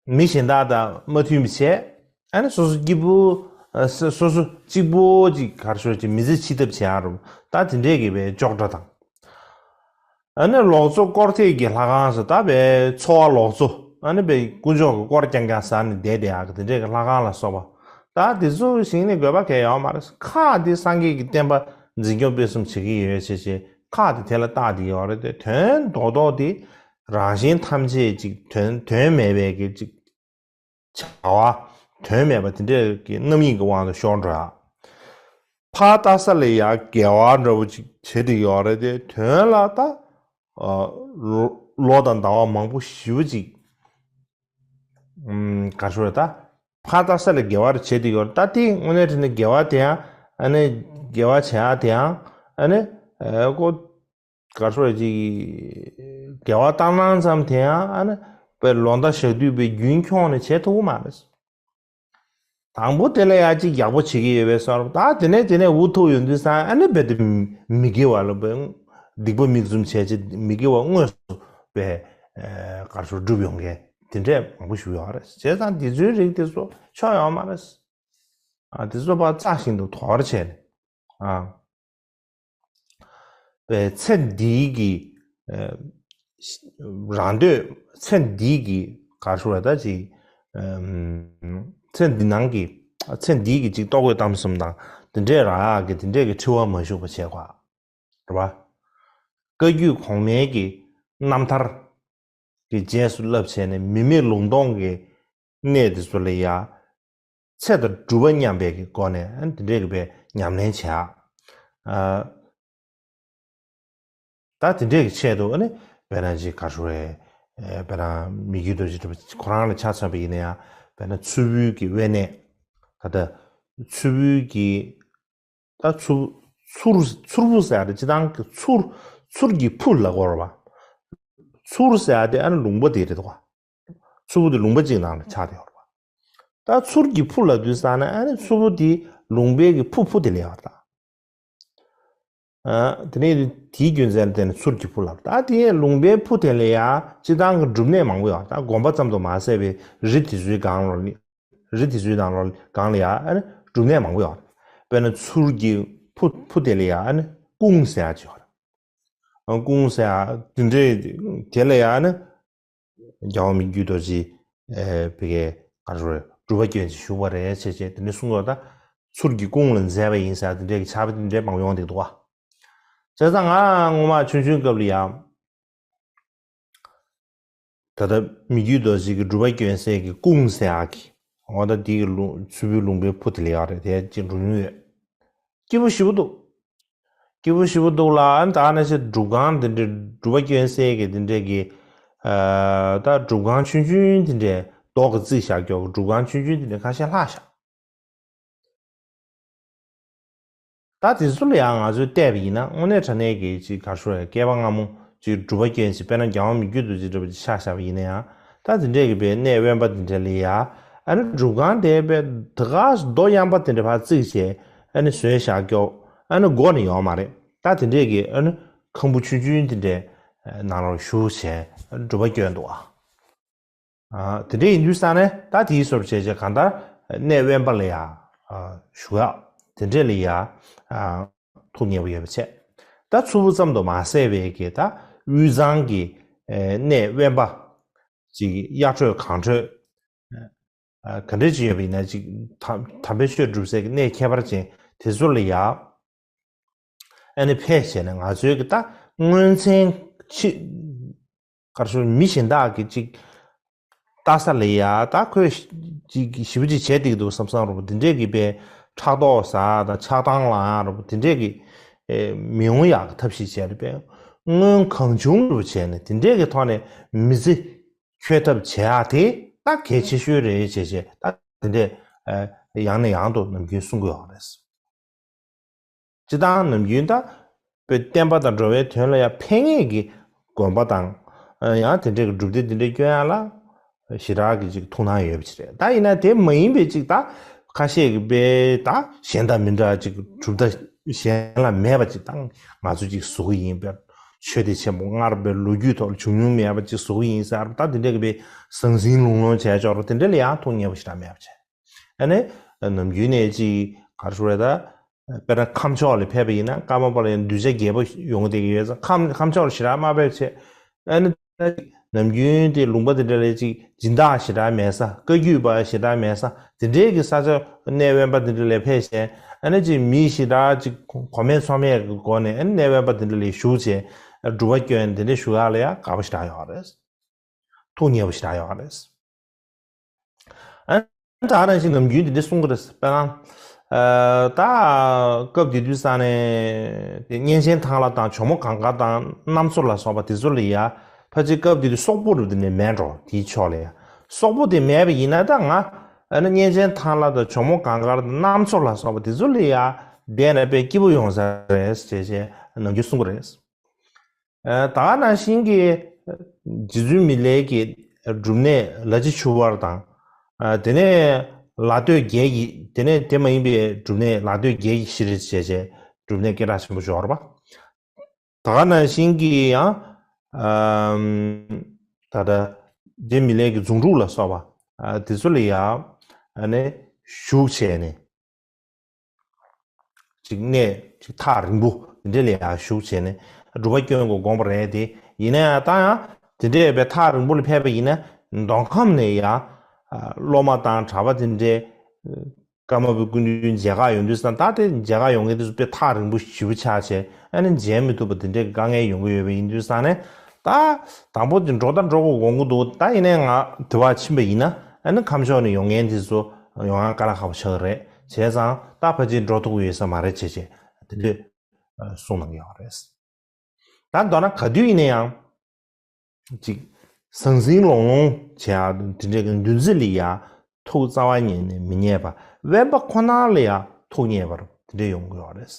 མི་གཞན་དག་དང་མ་མཐུན་པ་བྱས། ཨ་ནི་སོ་སོ་སྐྱིད་པོ། ཨ་སོ་སོ་སོ་གཅིག་པོ་ཅིག་ག་རེ་ཞུ་ཅིག་མི་ཚེ་ཕྱི་ཐབས་བྱེད་ཡ་རུ། ད་དེ་འདྲའི་གི་བའི་ཅོག་གྲྭ་དང་། ཨ་ནི་ལོག་འཚོ་སྐོར་ཐེངས་ཀྱི་ལྷ་ཁང་སོགས། ད་བའི་འཚོ་བ་ལོག་འཚོ། ཨ་ནི་བའི་དཀོན་མཆོག་གི་སྐོར་རྐྱང་རྐྱང་ཟ་ནས་བསྡད་བསྡད་ཡག་གི་དེ་འདྲའི་གི་ལྷ་ཁང་ལ་སོགས་པ། ད་དེ་ཚོ་ཞིག་ནི་དགོས་པ་གལ་ཡོད་མ་རེད། ཁག་དེ་སངས་རྒྱས་ཀྱི་བསྟན་པ་འཛིན་སྐྱོང་སྤེལ་གསུམ་བྱེད་ཀྱི་ཡོད་ཅེས་ཅེས་ཁག་དེ་དེ་ལ་བཏགས་བསྡད་ཡོད་རེད་དེ། དོན་རྡོག་རྡོག་དེ་རང་གཞན་ཐམས་ཅད་ཅིག་དོན་དོན་མེད་པའི་གི་ཅིག་བྱ་བ། དོན་མེད་པ་དེ་འདྲའི་གི་རྣམ་གཡེང་གི་དབང་དུ་ཤོར་འགྲོ་ཡ། ཕར་ལྟ་ས་ལ་ཡ་དགེ་བ་འདྲ་བོ་ཅིག་བྱེད་བསྡད་ཡོད་རེད་དེ། དོན་ལ་ད་ཨ་ལོ་ལོ་དང་ཟླ་བ་མང་པོ་ཞེ་པོ་ཅིག་ཨམ་ག་རེ་ཞུ་རེད། ད་ཕར་ལྟ་ས་ལ་དགེ་བ་རེ་བྱེད་བསྡད་ཡོད་རེད། ད་དེ་དངོས་གནས་དྲང་གནས་དགེ་བ་དེ་ཡང་། ཨ་ནི་དགེ་བ་བྱེད་ཡ་དེ་ཡང་། ཨ་ནི་ཨ་ཁོ་ག་རེ་ཞུ་རེད། ཅིག་དགེ་བ་བཏང་གནང་ཙམ་དེ་ཡང་ཨ་ནི་དཔེ་ལོ་ཟླ་ཞག་དུས་དཔེ་རྒྱུན་འཁྱོངས་ནས་བྱེད་ཐུབ་ཀྱི་མ་རེད། དང་པོ་དེ་ལ་ཡ་ཅིག་ཡག་པོ་བྱེད་ཀྱི་ཡོད་པའི་བཟོ་འདྲ། ད་དེ་ནས་དེ་ནས་འུ་ཐུག་ཡོང་དུས་ཙང་ཨ་ནི་རྦད་དེ་མི་དགེ་བ་ལ་དཔེ་སྡིག་པ་མིག་བཙུམ་བྱས་བྱས། མི་དགེ་བ་དངོས་སུ་དཔེ་ག་རེ་ཞུ་སྒྲུབ་ཡོང་མཁན་དེ་འདྲས་མང་པོ་ཞིག་ཡོད་རེད། བྱས་ཙང་དེ་ཚོའི་རིགས་དེ་ཚོ་ཆོག་ཡོད་མ་རེད། ཨ་དེ་ཚོ་ཕར་རྩ་བཞིན་དུ་དོར་བྱས་ནས། ཨ། པའི་ཚེ་འདིའི་གི་རང་འདོད། ཚེ་འདིའི་གི་ག་རེ་ཞུ་དགོས་རེད། ད་ཅིག་ཚེ་འདི་ནང་གི། ཚེ་འདིའི་གི་ཅིག་ལྟོ་གོས་གཏམ་གསུམ་དང་དེ་འདྲས་རག་ཡག་གི་དེ་འདྲས་ཀྱི་འཁྲི་བ་མ་ཞུགས་པ་བྱེད་དགོས། རེད་པ། བཀའ་བརྒྱུད་གོང་མའི་གི་རྣམ་ཐར་གྱི་རྗེས་སུ་བསླབ་བྱས་ནས་མི་མེད་ལུང་སྟོང་གི་གནས་དེ་ཚོ་ལ་ཡ། ཚེ་དང་སྒྲུབ་པ་མཉམ་པའི་གི་སྒོ་ནས་ཨ་ནི་དེ་འདྲས་ཀྱི་པའི་ཉམས་ལེན་བྱེད་ཡག་ཨ། ད་དེ་འདྲས་ཀྱི་ཆེད་དུ་ཨ་ནི་དཔེར་ན་ཅིག་ག་རེ་ཞུ་དགོས་རེད། དཔེར་ན་མི་བསྐྱོད་རྡོ་རྗེ་གྲུབ་པ་ཁོ་རང་ལ་ཆ་མཚོན་པ་ཡིན་ན་ཡང་། དཔེར་ན་མཚུར་ཕུའི་གི་དབེན་གནས། ད་ལྟ་མཚུར་ཕུའི་གི། ད་མཚུར། མཚུར། མཚུར་ཕུ་ཟེར་ཡག་དེ་སྤྱིར་བཏང་གི་མཚུར། མཚུར་གྱི་ཕུ་ལབ་དགོས་རེད་པ། མཚུར་ཟེར་ཡག་དེ་ཨ་ནི་ལུང་པ་དེ་རེད་འདུག་ག། མཚུར་ཕུ་དེ་ལུང་པ་གཅིག་ནང་ལ་ཆགས་བསྡད་ཡོད་རེད་པ། ད་མཚུར་གྱི་ཕུ་ལབ་དུས་ཙ་ན་ཨ་ནི་མཚུར་ཕུ་དེ་ལུང་པའི་གི་ཕུ། ཕུ་དེ་ལབ་ཡོད་རེད་ད། ཨ། དེ་ནས་དེའི་རྒྱུ་མཚན་ལ་བརྟེན་ནས་མཚུར་གྱི་ཕུ་ལབ། ད་དེ་ལུང་པའི་ཕུ་དེ་ལ་ཡ་སྤྱིར་བཏང་གི་སྒྲུབ་གནས་མང་པོ་ཡོད། ད་དགོན་པ་ཙམ་དུ་མ་ཟད་པའི་རི་དེ་ཚོའི་སྒང་ལ། རི་དེ་ཚོའི་ནང་ལོགས་སྒང་ལ་ཡ་ཨ་ནི་སྒྲུབ་གནས་མང་པོ་ཡོད། དཔེར་ན་མཚུར་གྱི་ཕུ། ཕུ་དེ་ལ་ཡ་ཨ་ནི་སྐུང་ཟེར་ཡག་ཅིག་ཡོད་རེད། ཨ། སྐུང་ཟེར་ཡག་དེ་འདྲས་དེ་ལ་ཡ་ཨ་ནི། རྒྱལ་བ་མི་བསྐྱོད་རྡོ་རྗེ། ཨེ། ཕ་གིའི་ག་རེ་ཞུ་དགོས་རེད། སྒྲུབ་པ་བསྐྱོན་ཅིང་བཞུགས་པ་རེད་ཅེས་བྱས་དེ་འདྲ་གསུང་གི་ཡོད། ད་མཚུར་གྱི་སྐུང་ལ་མཛད་པ་ཡིན་ཟེར་དེ་འདྲའི་གི་ཕྱག་དཔེ་དེ་འདྲའི་མང་པོ་ཡོང་བསྡད་འདུག་ག། བྱས་ཙང་ང་སྔོན་མ་ཆུང་ཆུང་སྐབས་ལ་ཡང་། ད་ལྟ་མི་བསྐྱོད་རྡོ་རྗེ་གི་སྒྲུབ་པ་བསྐྱོན་སའི་གི་སྐུང་ཟེར་ཡག་གི། འོ་ད་འདི་གི་ལུང་། མཚུར་ཕུའི་ལུང་པའི་ཕུ་དེ་ལ་ཡ་རེད། དེ་ཅིག་འགྲོ་མྱོང་ཡོད། སྐྱིད་པོ་ཞེ་པོ་འདུག་སྐྱིད་པོ་ཞེ་པོ་འདུག་ལ། ཨ་ནི་ད་ནང་བཞིན་སྒྲུབ་ཁང་དེ་འདྲའི་སྒྲུབ་པ་བསྐྱོན་སའི་གི་དེ་འདྲའི་གི། ཨ། ད་སྒྲུབ་ཁང་ཆུང་ཆུང་དེ་འདྲའི་རྡོ་གིས་བརྩིགས་བཞག་ཀྱོག་གི་སྒྲུབ་ཁང་ཆུང་ཆུང་དེ་འདྲ་ཁ་ཤས་ལྷག་བཞག་ད་དེ་ཚོ་ལ་ཡང་ང་ཚོས་བལྟས་པ་ཡིན་ན་དངོས་གནས་དྲང་གནས་ཀྱི་ཅིག་ག་རེ་ཞུ་དགོས་རེད། བསྐལ་པ་སྔ་མོ་ཅིག་སྒྲུབ་པ་བསྐྱོན་ཅིག་དཔེར་ན་རྒྱལ་བ་མི་བསྐྱོད་རྡོ་རྗེ་འདྲ་པོ་ཅིག་ཆ་བཞག་པ་ཡིན་ན་ཡང་། ད་དེ་འདྲས་ཀྱི་པའི་གནས་དབེན་པ་དེ་འདྲ་ལ་ཡ། ཨ་ནི་སྒྲུབ་ཁང་དེ་པའི་དེ་ག་རྡོ་ཡངས་པ་དེ་འདྲ་ཕར་བརྩིགས་བྱས་ཨ་ནི་བཟོས་བཞག་ཀྱོག་ཨ་ནི་སྒོ་ནས་ཡོད་མ་རེད། ད་དེ་འདྲས་ཀྱི་ཨ་ནི་ཁང་བུ་ཆུང་ཆུང་དེ་འདྲའི་ནང་ལ་བཞུགས་བྱས་སྒྲུབ་པ་བསྐྱོན་འདུག་ཨ། ཨ། དེ་འདྲ་ཡིན་དུས་ཙང་ནས་ད་དེའི་སོར་བྱས་བྱས་གང་ལྟར་གནས་དབེན་པ་ལ་ཡ། ཨ། བཞུགས་ཡག་དེ་འདྲས་ལ་ཡ། ཨ། ཐུགས་མཉེས་པོ་ཡོད་པ་བྱས། ད་མཚུར་ཕུ་ཙམ་དུ་མ་ཟད་པའི་གི་ད་དབུས་གཙང་གི། ཨེ། གནས་དབེན་པ་ཅིག་གཡག་བྲོས་གངས་བྲོས། ཨ། ག་འདྲས་ཅིག་ཡོད་པ་ཡིན་ན་ཅིག་དམ། དམ་པའི་ཆོས་སྒྲུབ་སའི་གི་གནས་ཁྱད་པར་ཅན་དེ་ཚོ་ལ་ཡ། ཨ་ནི་ཕེབས་བྱས་ནས་ང་ཚོའི་གི་ད་མངོན་མཚན་ཆེ། ག་རེ་ཞུ། མི་གཞན་དག་གིས་ཅིག་ལྟ་ས་ལ་ཡ་ད་ཁོས་ཅིག་ཞེ་པོ་ཅིག་བྱས་བསྡད་ཀྱི་འདུག་བསམ་བསམ་འདྲ་པོ་དེ་འདྲས་ཀྱི་པའི་ཕྲག་དོག་ཟ་དང་ཆགས་སྡང་ལངས་འདྲ་པོ་དེ་འདྲས་ཀྱི། ཨེ། མི་ཡོང་ཡག་གི་ཐབས་ཤེས་བྱས་ནས་པའི་སྔོན་གང་བྱུང་འདྲ་པོ་བྱས་ནས་དེ་འདྲས་ཀྱི་ཐོག་ནས་མི་ཚེ་འཁྱོལ་ཐབས་བྱེད་ཡག་དེ་ད་གལ་ཆེ་ཤོས་རེད་བྱས་བྱས་ད་དེ་འདྲས། ཨེ། ཡང་ནས་ཡང་དུ་ནམ་རྒྱུན་གསུང་གི་ཡོད་རེད། སྤྱིར་བཏང་ནམ་རྒྱུན་ད་པའི་བསྟན་པ་དང་འགྲོ་བའི་དོན་ལ་ཡང་ཕན་ངེས་ཀྱི་དགོན་པ་དང་། ཡང་དེ་འདྲའི་གི་སྒྲུབ་སྡེ་འདི་འདྲའི་བསྐྱོན་ཡག་ལ་ཞེ་དྲག་གི་ཅིག་ཐུགས་སྣང་ཡོད་པ་ཅིག་རེད། ད་ཡིན་ན་དེ་མ་ཡིན་པའི་ཅིག་ད་ཁ་ཤས་ཀྱི་པའི་ད་གཞན་དང་མི་འདྲ་ཅིག་གྲུབ་མཐའ་གཞན་ལ་མེད་པ་ཅིག་ད་ང་ཚོ་ཅིག་བཟོ་གི་ཡིན་པའི་ཆོས་སྡེ་ཆེན་པོ་སྔར་པའི་ལོ་རྒྱུས་ཐོག་ལ་བྱུང་མྱོང་མེད་པ་ཅིག་བཟོ་གི་ཡིན་ཟེར། ད་དེ་འདྲའི་གི་པའི་ཟང་ཟིང་ལྷུང་ལྷུང་བྱས་ཆོག་རོགས་དེ་འདྲ་ལ་ཡང་ཐུགས་མཉེས་པོ་ཞེ་དྲག་མེད་པ་བྱས། ཨ་ནི་ནམ་རྒྱུན་ནས་ཅིག་ག་རེ་ཞུ་དགོས་རེད་ད། དཔེར་ན་ཁམས་ཕྱོགས་ལ་ཕེབས་པ་ཡིན་ན་ཀརྨ་པ་ལ་ཡང་གདུལ་བྱ་རྒྱལ་པོ་ཡོང་བསྡད་ཀྱི་ཡོད་ཙང་ཁམས། ཁམས་ཕྱོགས་ལ་ཞེ་དྲག་མ་ཕེབས་བྱས། ཨ་ནི་ནམ་རྒྱུན་དེ་ལུང་པ་དེ་འདྲ་ལ་ཅིག་སྦྱིན་བདག་ཞེ་དྲག་མེད་ས། བཀའ་བརྒྱུད་པ་ཞེ་དྲག་མེད་ས། དེ་འདྲའི་གི་ས་ཆ་གནས་དབེན་པ་དེ་འདྲ་ལ་ཕེབས་བྱས། ཨ་ནི་ཅིག་མི་ཞེ་དྲག་ཅིག་གོ་མེད་ཚོར་མེད་ཀྱི་སྒོ་ནས་ཨ་ནི་གནས་དབེན་པ་དེ་འདྲ་ལ་བཞུགས་བྱས་སྒྲུབ་པ་བསྐྱོན་དེ་འདྲ་བཞུགས་ཡག་ལ་ཡང་དགའ་པོ་ཞེ་དྲག་ཡོད་རེད། ཐུགས་མཉེས་པོ་ཞེ་དྲག་ཡོད་རེད། ཨ། ད་ག་ནང་བཞིན་ནམ་རྒྱུན་དེ་འདྲ་གསུང་གི་རེད། དཔེར་ན། ཨ། ད་སྐབས་དེ་དུས་ས་ནས་དེ་གཉན་ཆེན་ཐང་ལྷ་དང་ཇོ་མོ་གངྒཱ་དང་གནམ་མཚོ་ལ་སོགས་པ་དེ་ཚོ་ལ་ཡ་ཕལ་ཆེར་སྐབས་དེ་དུས་སོག་པོ་རུ་དེ་ནས་མེད་འགྲོ། དེའི་ཕྱོགས་ལ་ཡ་སོག་པོ་དེ་མེད་པ་ཡིན་ན་ད་ང་ཨ་ནི་གཉན་ཆེན་ཐང་ལྷ་དང་ཇོ་མོ་གངྒཱ་དང་གནམ་མཚོ་ལ་སོགས་པ་དེ་ཚོ་ལ་ཡ་བསྡད་ན་དཔེ་སྐྱིད་པོ་ཡོང་ས་རེད་ཅེས་བྱས་ནམ་རྒྱུན་གསུང་གི་རེད། ཨ། ད་ག་ནང་བཞིན་གྱི་རྗེ་བཙུན་མི་ལའི་གི་སྒྲུབ་གནས་ལ་རྗེ་ཆུ་དབར་དང་། ཨ། དེ་ནས་ལ་སྟོད་རྒྱལ་གྱི། དེ་ནས་དེ་མ་ཡིན་པའི་སྒྲུབ་གནས་ལ་སྟོད་རྒྱལ་གྱི་ཤྲཱི་ར་ཟེར་བྱས་སྒྲུབ་གནས་སྐད་གྲགས་ཆེན་པོ་ཞིག་ཡོད་རེད་པ། ད་ག་ནང་བཞིན་གྱི་ཡང་། ཨམ། ད་ལྟ་རྗེ་མི་ལའི་གི་རྫོང་དྲུག་ལ་སོགས་པ། ཨ། དེ་ཚོ་ལ་ཡང་ཨ་ནི་བཞུགས་བྱས་ནས། ཅིག་གནས་ཅིག་ཐག་རིང་པོ་ དེ་འདྲས་ལ་ཡང་བཞུགས་བྱས་ནས་སྒྲུབ་པ་སྐྱོན་དགོས་དགོངས་པ་རེད་དེ། ཡིན་ན་ཡང་ད་ཡང་དེ་འདྲས་ཡོད་པའི་ཐག་རིང་པོ་ལ་ཕེབས་པ་ཡིན་ན་མདོ་ཁམས་ནས་ཡང་སློབ་མ་དང་གྲྭ་པ་དེ་འདྲས། ཀརྨ་པའི་སྐུ་མདུན་མཇལ་ཁ་ཡོང་དུས་ཙང་ད་དེ་མཇལ་ཁ་ཡོང་མཁན་དེ་ཚོ་དཔེ་ཐག་རིང་པོ་ཞེ་པོ་ཆགས་བྱས། ཨ་ནི་མཇལ་མི་ཐུབ་པ་དེ་འདྲའི་དཀའ་ངལ་ཡོང་གི་ཡོད་པ་ཡིན་དུས་ཙང་ནས། ད་དང་པོ་དེ་འགྲོ་ད་འགྲོ་དགོས་དགོངས་ཀྱི་འདུག་ད་ཡིན་ནའི་ང་དེ་བར་ཕྱིན་པ་ཡིན་ན་ཨ་ནི་ཁམས་ཕྱོགས་ནས་ཡོང་མཁན་དེ་ཚོ་ཡོང་ཡ་དཀའ་ལས་ཁག་པོ་ཆགས་ཀྱི་རེད། བྱས་ཙང་ད་ཕལ་ཆེར་འགྲོ་ཐུབ་ཀྱི་ཡོད་ས་མ་རེད་བྱས་བྱས་དེ་འདྲས་གསུངས་གནང་གི་ཡོད་རེད། ད་མདོར་ན་ག་དུས་ཡིན་ན་ཡང་། ཅིག་ཟང་ཟིང་ལོང་ལོང་བྱེད་ཡ་དེ་འདྲའི་གི་འདུ་འཛི་ལ་ཡ་ཐུགས་རྩ་བ་ཉིད་ནས་མི་རྙེད་པ། དབེན་པ་ཁོ་ན་ལ་ཡ་ཐུགས་མཉེས་པ་དེ་འདྲ་ཡོང་གི་ཡོད་རེད། ད་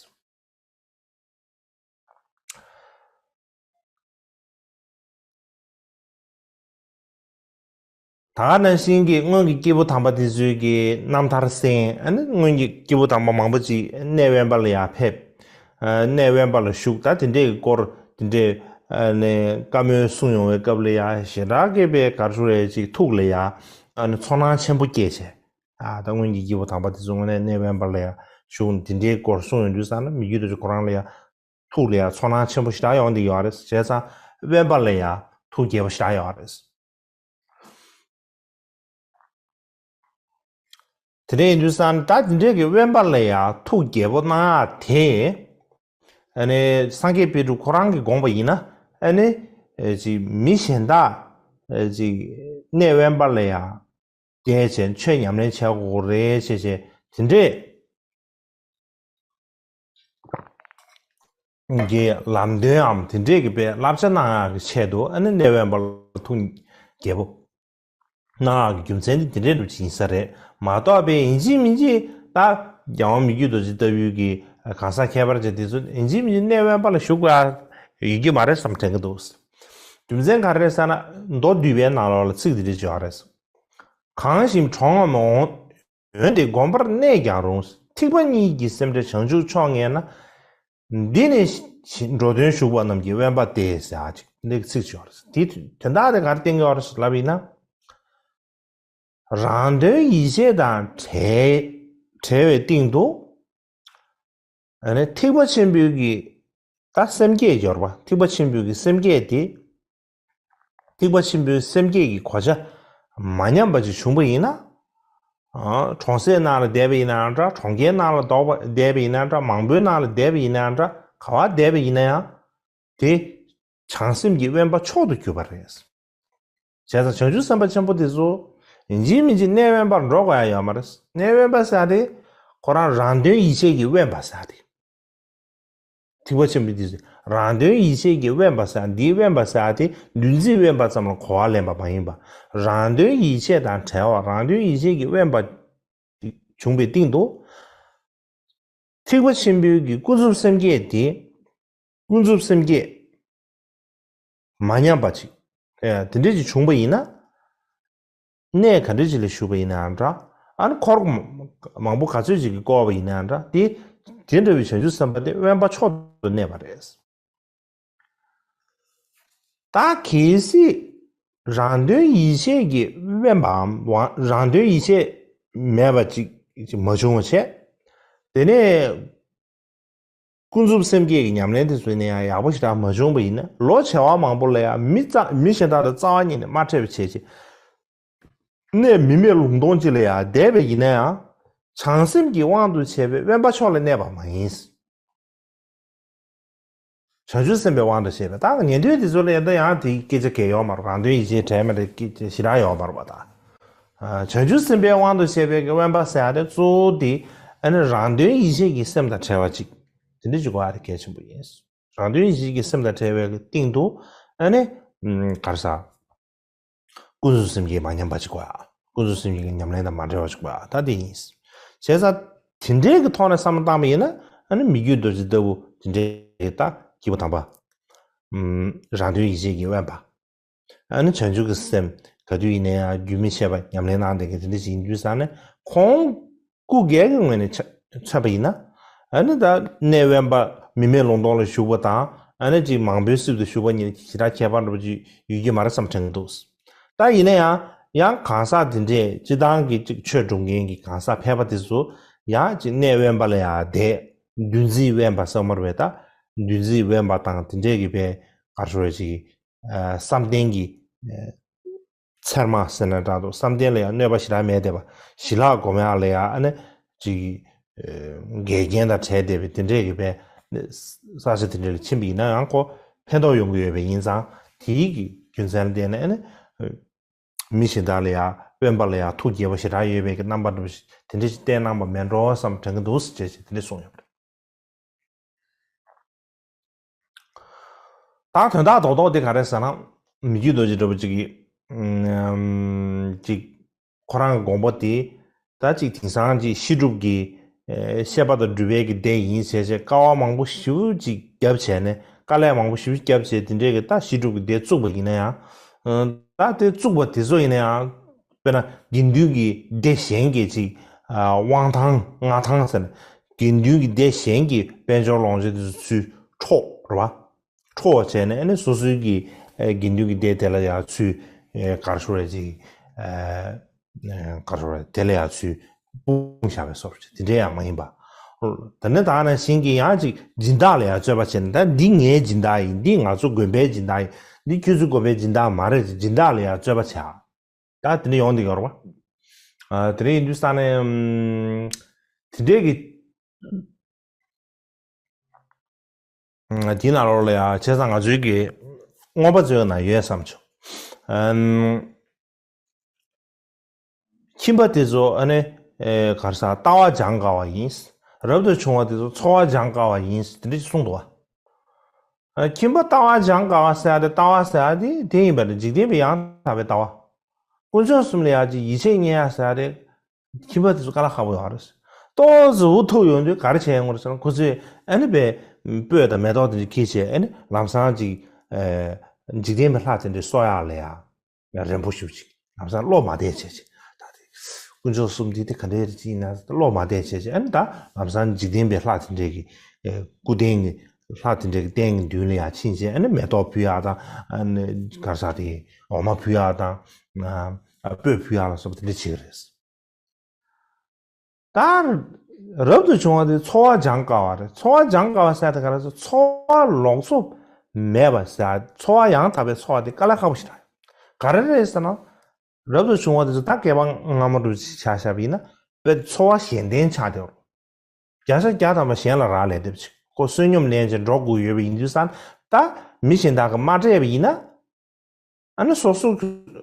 ག་ནང་བཞིན་གྱི་སྔོན་གྱི་སྐྱེས་བུ་དམ་པ་དེ་ཚོའི་གི་རྣམ་ཐར་གསན། ཨ་ནི་སྔོན་གྱི་སྐྱེས་བུ་དམ་པ་མང་པོ་ཅིག་གནས་དབེན་པ་ལ་ཡར་ཕེབས། ཨ་གནས་དབེན་པ་ལ་བཞུགས། ད་དེ་འདྲའི་གི་སྐོར་དེ་འདྲའི་ཨ་ནི་བཀའ་མོལ་གསུང་ཡོང་བའི་སྐབས་ལ་ཡ་ཞེ་དྲག་གི་དཔེ་ག་རེ་ཞུ་རེད། ཅིག་ཐུགས་ལ་ཡ་ཨ་ནི་ཚོར་སྣང་ཆེན་པོ་སྐྱེས་བྱས། ཨ་ད་སྔོན་གྱི་སྐྱེས་བུ་དམ་པ་དེ་ཚོ་དངོས་གནས་གནས་དབེན་པ་ལ་ཡ་བཞུགས་ནས་དེ་འདྲའི་སྐོར་གསུང་ཡོང་དུས་ཙང་ན་མི་རྒྱུད་དུ་ཁོ་རང་ལ་ཡ་ཐུགས་ལ་ཡ་ཚོར་སྣང་ཆེན་པོ་ཞེ་དྲག་ཡོང་བསྡད་ཡོད་རེད། བྱས་ཙང་དབེན་པ་ལ་ཡ་ཐུགས་དགྱེས་པོ་ཞེ་དྲག་ཡོད་རེད། དེ་འདྲ་ཡིན་དུས་ཙང་ད་དེ་འདྲའི་གི་དབེན་པ་ལ་ཡ་ཐུགས་དགྱེས་པོ་གནང་ཡག་དེ། ཨ་ནི་སངས་རྒྱས་པཎ་གྲུབ་ཁོ་རང་གིས་དགོངས་པ་ཡིན་ན། ཨ་ནི་ཨེ་ཅིག་མི་གཞན་དག་ཨེ་ཅིག་གནས་དབེན་པ་ལ་ཡ་བསྡད་བྱས་ཆོས་ཉམས་ལེན་བྱ་དགོས་རེད་ཅེས་བྱས་དེ་འདྲས་གི་ལམ་སྟོན་འམ་དེ་འདྲས་ཀྱི་དཔེ་བསླབ་བྱ་གནང་ཡག་གི་ཆེད་དུ་ཨ་ནི་གནས་དབེན་པ་ལ་ཐུགས་དགྱེས་པོ་གནང་ཡག་གི་རྒྱུ་མཚན་དེ་དེ་འདྲས་འདྲ་ཅིག་ཡིན་ས་རེད་མ་གཏོགས་པའི་ཡིན་གཅིག་མིན་གཅིག་ད་རྒྱལ་དབང་མི་བསྐྱོད་རྡོ་རྗེ་ལྟ་བུའི་གི་གང་ཟག་ཁྱད་པར་ཅན་དེ་ཚོ་ཡིན་གཅིག་མིན་གཅིག་གནས་དབེན་པ་ལ་བཞུགས་པ་ཡོད་ཀྱི་མ་རེད་བསམ་དྲན་གྱི་འདུག་རྒྱུ་མཚན་ག་རེ་རེད་ཟེར་ན་མདོ་སྡུད་པའི་ནང་ལོགས་ལ་ཚིག་འདི་འདྲ་ཅིག་ཡོད་རེད། གང་ཞིག་གྲོངས་པའམ་འོང་འོན་ཏེ་དགོན་པར་གནས་ཀྱང་རུང་། ཐེག་པ་གཉིས་ཀྱི་སེམས་ཁྲལ་བྱང་ཆུབ་མཆོག་ངེས་ན། འདི་ནི་འགྲོ་དོན་ཞུགས་པ་རྣམས་ཀྱི་དབེན་པ་སྟེ་ཟེར་ཅིག་འདི་ཚིག་ཅིག་ཡོད་རེད། དེ་དོན་དག་དེ་ག་རེ་བསྟན་གྱི་ཡོད་རེད་ལབ་ཡིན་ན། རང་དོན་ཡིད་བྱེད་དང་བྲལ་བྲལ་བའི་སྟེང་དུ། ཨ་ནི་ཐེག་པ་ཆེན་པོའི་གི་ད་སེམས་བསྐྱེད་སྦྱོར་བ་ཐེག་པ་ཆེན་པོའི་གི་སེམས་བསྐྱེད་དེ། ཐེག་པ་ཆེན་པོའི་སེམས་བསྐྱེད་ཀྱི་གོ་ཆ་མ་ཉམས་པ་ཅིག་བྱུང་པ་ཡིན་ན། ཨ་གྲོང་གསེབ་ནང་ལ་བསྡད་པ་ཡིན་ནའང་འདྲ། གྲོང་ཁྱེར་ནང་ལ་བསྡད་པ་བསྡད་པ་ཡིན་ནའང་འདྲ། མང་པོའི་ནང་ལ་བསྡད་པ་ཡིན་ནའང་འདྲ། ག་བ་བསྡད་པ་ཡིན་ན་ཡང་། དེ་བྱང་སེམས་ཀྱི་དབེན་པ་མཆོག་ཏུ་གྱུར་པ་རེད། བྱང་ཆུབ་སེམས་དཔའ་ཆེན་པོ་དེ་ཚོ་ཡིན་གཅིག་མིན་གཅིག་གནས་དབེན་པར་འགྲོ་དགོས་ཡ་ཡོད་མ་རེད། གནས་དབེན་པ་ཟེར་ཡ་དེ་ཁོ་རང་རང་དོན་ཡིད་བྱེད་ཀྱི་དབེན་པ་ཟེར་ཡ་དེ། ཐེག་པ་ཆེན་པོའི་དེ་རང་དོན་ཡིད་བྱེད་ཀྱི་དབེན་པ་ཟེར་འདིའི་དབེན་པ་ཟེར་དེ་འདུ་འཛིའི་དབེན་པ་ཙམ་ལ་གོ་བ་ལེན་པ་མ་ཡིན་པ། རང་དོན་ཡིད་བྱེད་དང་བྲལ་བ་རང་དོན་ཡིད་བྱེད་ཀྱི་དབེན་པ་བྱུང་བའི་སྟེང་དུ། ཐེག་པ་ཆེན་པོའི་གི་ཀུན་རྫོབ་སེམས་བསྐྱེད་དེ་ཀུན་རྫོབ་སེམས་བསྐྱེད་མ་ཉམས་པ་ཅིག་ཨེ་དེ་འདྲ་ཅིག་བྱུང་བ་ཡིན་ན། གནས་ག་འདྲ་ཅིག་ལ་བཞུགས་པ་ཡིན་ནའང་འདྲ། ཨ་ནི་འཁོར་མང་པོ་ག་ཚོད་ཅིག་གིས་བསྐོར་བ་ཡིན་ནའང་འདྲ། དེ་དེ་འདྲ་བའི་བྱང་ཆུབ་སེམས་དཔའ་དེ་དབེན་པ་མཆོག་ཏུ་གནས་པ་རེད། ད་གལ་སྲིད་རང་དོན་ཡིད་བྱེད་ཀྱི་དབེན་པའམ་རང་དོན་ཡིད་བྱེད་མེད་པ་ཅིག་མ་བྱུང་བ་བྱས། དེ་ནས། ཀུན་རྫོབ་སེམས་བསྐྱེད་ཀྱི་ཉམས་ལེན་དེ་ཚོ་ནས་ཡང་ཡག་པོ་ཞེ་དྲག་མ་བྱུང་བ་ཡིན་ན་ལོ་བྱེ་བ་མང་པོ་ལ་ཡང་མི་རྩ་མི་གཞན་དག་དང་རྩ་བ་ཉིད་ནས་མ་འཕྲད་པའི་བྱས་རྗེས་གནས་མི་མེད་ལུང་སྟོང་ཅིག་ལ་ཡང་བསྡད་པ་ཡིན་ན་ཡང་བྱང་སེམས་ཀྱི་དབང་དུ་བྱས་པའི་དབེན་པ་མཆོག་ལ་གནས་པ་མ་ཡིན། བྱང་ཆུབ་སེམས་དཔའི་དབང་དུ་བྱས་པའི་ད་ཉན་ཐོས་དེ་ཚོ་ལ་ཡང་ད་ཡང་དེའི་སྐད་ཆ་གལ་ཡོད་མ་རེད། རང་དོན་ཡིད་བྱེད་བྲལ་མ་རེད་སྐད་ཆ་ཞེ་དྲག་ཡོད་མ་རེད་པ་ད། བྱང་ཆུབ་སེམས་དཔའི་དབང་དུ་བྱས་པའི་དབེན་པ་ཟེར་ཡ་དེ་གཙོ་བོ་དེ་ཨ་ནི་རང་དོན་ཡིད་བྱེད་ཀྱི་སེམས་དང་བྲལ་བ་ཅིག་དེ་འདྲ་ཅིག་དགོས་ཡ་དེ་གལ་ཆེན་པོ་ཡིན། རང་དོན་ཡིད་བྱེད་ཀྱི་སེམས་དང་བྲལ་བའི་སྟེང་དུ་ཨ་ནི་ག་རེ་ཟ། ཀུན་རྫོབ་སེམས་བསྐྱེད་མ་ཉམས་པ་ཅིག་དགོས་ཡ། ཀུན་རྫོབ་སེམས་བསྐྱེད་ཀྱི་ཉམས་ལེན་དང་མ་བྲལ་བ་ཅིག་དགོས་ཡ་ད་དེ་ཡིན། བྱས་ཙང་དེ་འདྲའི་གི་ཐོག་ནས་བསམ་བློ་བཏང་པ་ཡིན་ན་ཨ་ནི་མི་བསྐྱོད་རྡོ་རྗེ་ལྟ་བུ་དེ་འདྲའི་གི་ད་སྐྱེས་བུ་དམ་པ། རང་དོན་ཡིད་བྱེད་ཀྱི་དབེན་པ། ཨ་ནི་བྱང་ཆུབ་ཀྱི་སེམས་ག་དུས་ཡིན་ན་ཡང་རྒྱུན་མི་ཆད་པར་ཉམས་ལེན་གནང་བསྡད་མཁན་དེ་འདྲ་ཞིག་ཡིན་དུས་ཙང་ནས་ཁོང་སྐུ་སྒེར་གྱི་ངོས་ནས་ཆ་མཚོན་པ་ཡིན་ན། ཨ་ནི་ད་གནས་དབེན་པ་མི་མེད་ལུང་སྟོང་ལ་བཞུགས་པ་དང་ཨ་ནི་ཅིག་མང་པོའི་སྲིད་དུ་བཞུགས་པ་གཉིས་ཞེ་དྲག་ཁྱད་པར་འདྲ་པོ་ཅིག་ཡོད་ཀྱི་མ་རེད་བསམ་དྲན་གྱི་འདུག་ད་ཡིན་ན་ཡང་ཡང་གང་ཟག་དེ་འདྲས་སྤྱི་བཏང་གི་ཅིག་ཆོས་སྒྲུབ་མཁན་གྱི་གང་ཟག་ཕལ་པ་དེ་ཚོ་ཡང་ཅིག་གནས་དབེན་པ་ལ་ཡང་བསྡད་འདུ་འཛིའི་དབེན་པ་བསམ་པ་རེད་ད། བདུད་རྩི་དབེན་པ་དང་དེ་འདྲས་ཀྱི་པའི་ག་རེ་ཞུ་དགོས་རེད། ཅིག་ཨ་བསམ་གཏན་གྱི་ཨ་ཚེར་མ་ཟེར་ན་འདྲ་འདུག་བསམ་གཏན་ལ་ཡང་གནོད་པ་ཞེ་དྲག་མེད་བསྡད་པ། ཞི་ལྷག་སྒོམ་ཡག་ལ་ཡང་ཨ་ནི་ཅིག་ཨ་འགལ་རྐྱེན་དང་བྲལ་བསྡད་པའི་དེ་འདྲས་ཀྱི་པའི་ས་ཆ་དེ་འདྲས་ལ་ཕྱིན་པ་ཡིན་ན་ཡང་ཁོ་ཕན་ཐོགས་ཡོང་གི་ཡོད་པ་ཡིན་ཙང་། དེའི་གི་རྒྱུ་མཚན་ལ་བརྟེན་ནས་ཨ་ནི་མི་གཞན་དག་ལ་ཡང་དབེན་པ་ལ་ཡང་ཐུགས་དགྱེས་པ་ཞེ་དྲག་ཡོད་པའི་གི་རྣམ་པ་འདྲ་པོ་ཞིག་དེ་འདྲས་ཞིག་བསྟན་གནང་པ་མེད་འགྲོ་བསམ་དྲན་གྱི་འདུག་ཟེར་བྱས་བྱས་དེ་འདྲས་གསུངས་ཡོད་པ་རེད། ད་དོན་དག་རྡོག་རྡོག་དེ་ག་རེ་ཟེར་ན། མི་བསྐྱོད་རྡོ་རྗེ་འདྲ་པོ་ཅིག་གིས་ཨམ་ཅིག་ཁོ་རང་གི་དགོངས་པ་དེ་ད་ཅིག་དེང་སང་ཅིག་བཤད་སྒྲུབ་ཀྱི་ཨེ་བཤད་པ་དང་སྒྲུབ་པའི་གི་སྡེ་ཡིན་བྱས་བྱས་དཀའ་བ་མང་པོ་ཞེ་པོ་ཅིག་བརྒྱབ་བྱས་ནས། དཀའ་ལས་མང་པོ་ཞེ་པོ་བརྒྱབ་བྱས་དེ་འདྲའི་གི་ད་བཤད་སྒྲུབ་ཀྱི་སྡེ་བཙུགས་པ་ཡིན་ན་ཡང་། ཨ་ད་དེ་བཙུགས་པ་དེ་ཚོ་ཡིན་ན་ཡང་། དཔེར་ན་དགེ་འདུན་གྱི་སྡེ་གཞན་གྱི་ཅིག་ཨ་དབང་ཐང་མངའ་ཐང་ཟེར་ན། དགེ་འདུན་གྱི་སྡེ་གཞན་གྱི་དཔལ་འབྱོར་ལོངས་སྤྱོད་དེ་ཚོ་ཚུར་འཕྲོག་རེད་བ། འཕྲོག་བྱས་ནས་ཨ་ནི་སོ་སོའི་གི་ཨ་དགེ་འདུན་གྱི་སྡེ་དེ་ལ་ཡང་ཚུར་ཨ་ག་རེ་ཞུ་རེད། ཅིག་ཨ་ག་རེ་ཞུ་རེད། དེ་ལ་ཡང་ཚུར་སྤུངས་བཞག་པའི་བཟོ་འདྲ་དེ་འདྲའི་ཡང་མ་ཡིན་པ། ད་ནི་ད་ནང་བཞིན་གྱི་ཡང་ཅིག་སྦྱིན་བདག་ལ་ཡང་རྩོད་པ་བྱས་ནས། ད་འདི་ངའི་སྦྱིན་བདག་ཡིན། འདི་ང་ཚོ་དགོན་པའི་སྦྱིན་བདག་ཡིན། འདི་ཁྱོད་ཚོའི་དགོན་པའི་སྦྱིན་བདག་མ་རེད་ཅེས་སྦྱིན་བདག་ལ་ཡང་རྩོད་པ་བྱས། ད་དེ་འདྲ་ཡོང་བསྡད་ཀྱི་ཡོད་རེད་བ། ཨ་དེ་འདྲ་ཡིན་དུས་ཙང་ནས་ཨམ་དེ་འདྲའི་གི་ཨམ་དེའི་ནང་ལོགས་ལ་ཡང་བྱས་ཙང་ང་ཚོའི་གི་མངོན་པ་མཛོད་ནང་ཡོད་བསམ་བྱུང་། ཨམ་ཁྱིམ་པ་དེ་ཚོ་ཨ་ནི་ཨེ་ག་རེ་ཟེར། ལྟ་བ་སྦྱང་དཀའ་བ་ཡིན། རབ་ཏུ་བྱུང་བ་དེ་ཚོ་འཚོ་བ་སྦྱང་དཀའ་བ་ཡིན། དེ་འདྲ་ཞིག་གསུངས་འདུག་བ། ཨ་ཁྱིམ་པ་ལྟ་བ་སྦྱང་དཀའ་བ་ཟེར་ཡ་དེ། ལྟ་བ་ཟེར་ཡ་དེ་དེ་ཡིན་པ་རེད། འཇིག་རྟེན་པའི་ཡང་དག་པའི་ལྟ་བ། དཀོན་མཆོག་གསུམ་ལ་ཡང་ཅིག་ཡིད་ཆེས་རྙེད་ཡ་ཟེར་ཡ་དེ། ཁྱིམ་པ་དེ་ཚོ་དཀའ་ལས་ཁག་པོ་ཡོད་རེད། ཏོག་ཙམ་འུ་ཐུག་ཡོང་དུས་ག་རེ་བྱས་ཡོང་རེད་ཟེར་ན། ཁོ་ཚོས་ཨ་ནི་པའི་སྤོས་དང་མེ་ཏོག་དེ་འདྲ་འཁྱེར་བྱས། ཨ་ནི་ལམ་སང་ཅིག་ཨེ་འཇིག་རྟེན་པའི་ལྷ་དེ་འདྲ་གསོ་ཡག་ལ་ཡ་རན་པོ་ཞེ་པོ་ཅིག་ལམ་སང་བློ་མ་བདེ་བྱས་བྱས། ད་དེ་དཀོན་མཆོག་གསུམ་དེ་དེ་ག་འདྲའི་རེད་ཅིག་ཡིན་ན་བློ་མ་བདེ་བྱས་བྱས། ཨ་ནི་ད་ལམ་སང་འཇིག་རྟེན་པའི་ལྷ་དེ་འདྲའི་གི་ཨེ་སྐུ་རྟེན་གྱི་ལྷ་དེ་འདྲའི་གི་རྟེན་གྱི་མདུན་ལ་ཡ་ཕྱིན་བྱས། ཨ་ནི་མེ་ཏོག་ཕུལ་ཡག་དང་། ཨ་ནི་ག་རེ་ཟེར། དེ་འོ་མ་ཕུལ་ཡག་དང་། ཨ་སྤོས་ཕུལ་ཡག་ལ་སོགས་པ་དེ་འདྲ་བྱེད་ཀྱི་རེད། ད་རབ་ཏུ་བྱུང་བ་དེ་འཚོ་བ་སྦྱང་དཀའ་བ་རེད། འཚོ་བ་སྦྱང་དཀའ་བ་ཟེར་དེ་ག་རེ་ཟེར། འཚོ་བ་ལོག་འཚོ་མེད་པ་ཟེར། འཚོ་བ་ཡང་དག་པའི་འཚོ་བ་དེ་དཀའ་ལས་ཁག་པོ་ཞིག་རེད། ག་རེ་རེད་ཟེར་ན། རབ་ཏུ་བྱུང་བ་དེ་ཚོ་ད་སྐྱེས་པ་སྔ་མ་འདྲ་ཅིག་ཆ་བཞག་པ་ཡིན་ན། དཔེ་འཚོ་བ་གཞན་བརྟེན་ཆགས་བསྡད་པ་རེད། བརྒྱ་ཆ་བརྒྱ་ཐམ་པ་གཞན་ལ་རག་ལས་བསྡད་པ་ཅིག་ཁོ་བསོད་སྙོམས་ལེན་བྱས་འགྲོ་དགོས་ཡོད་པ་ཡིན་དུས་ཙང་། ད་མི་གཞན་དག་གིས་མ་སྤྲད་པ་ཡིན་ན། ཨ་ནི་སོ་སོ་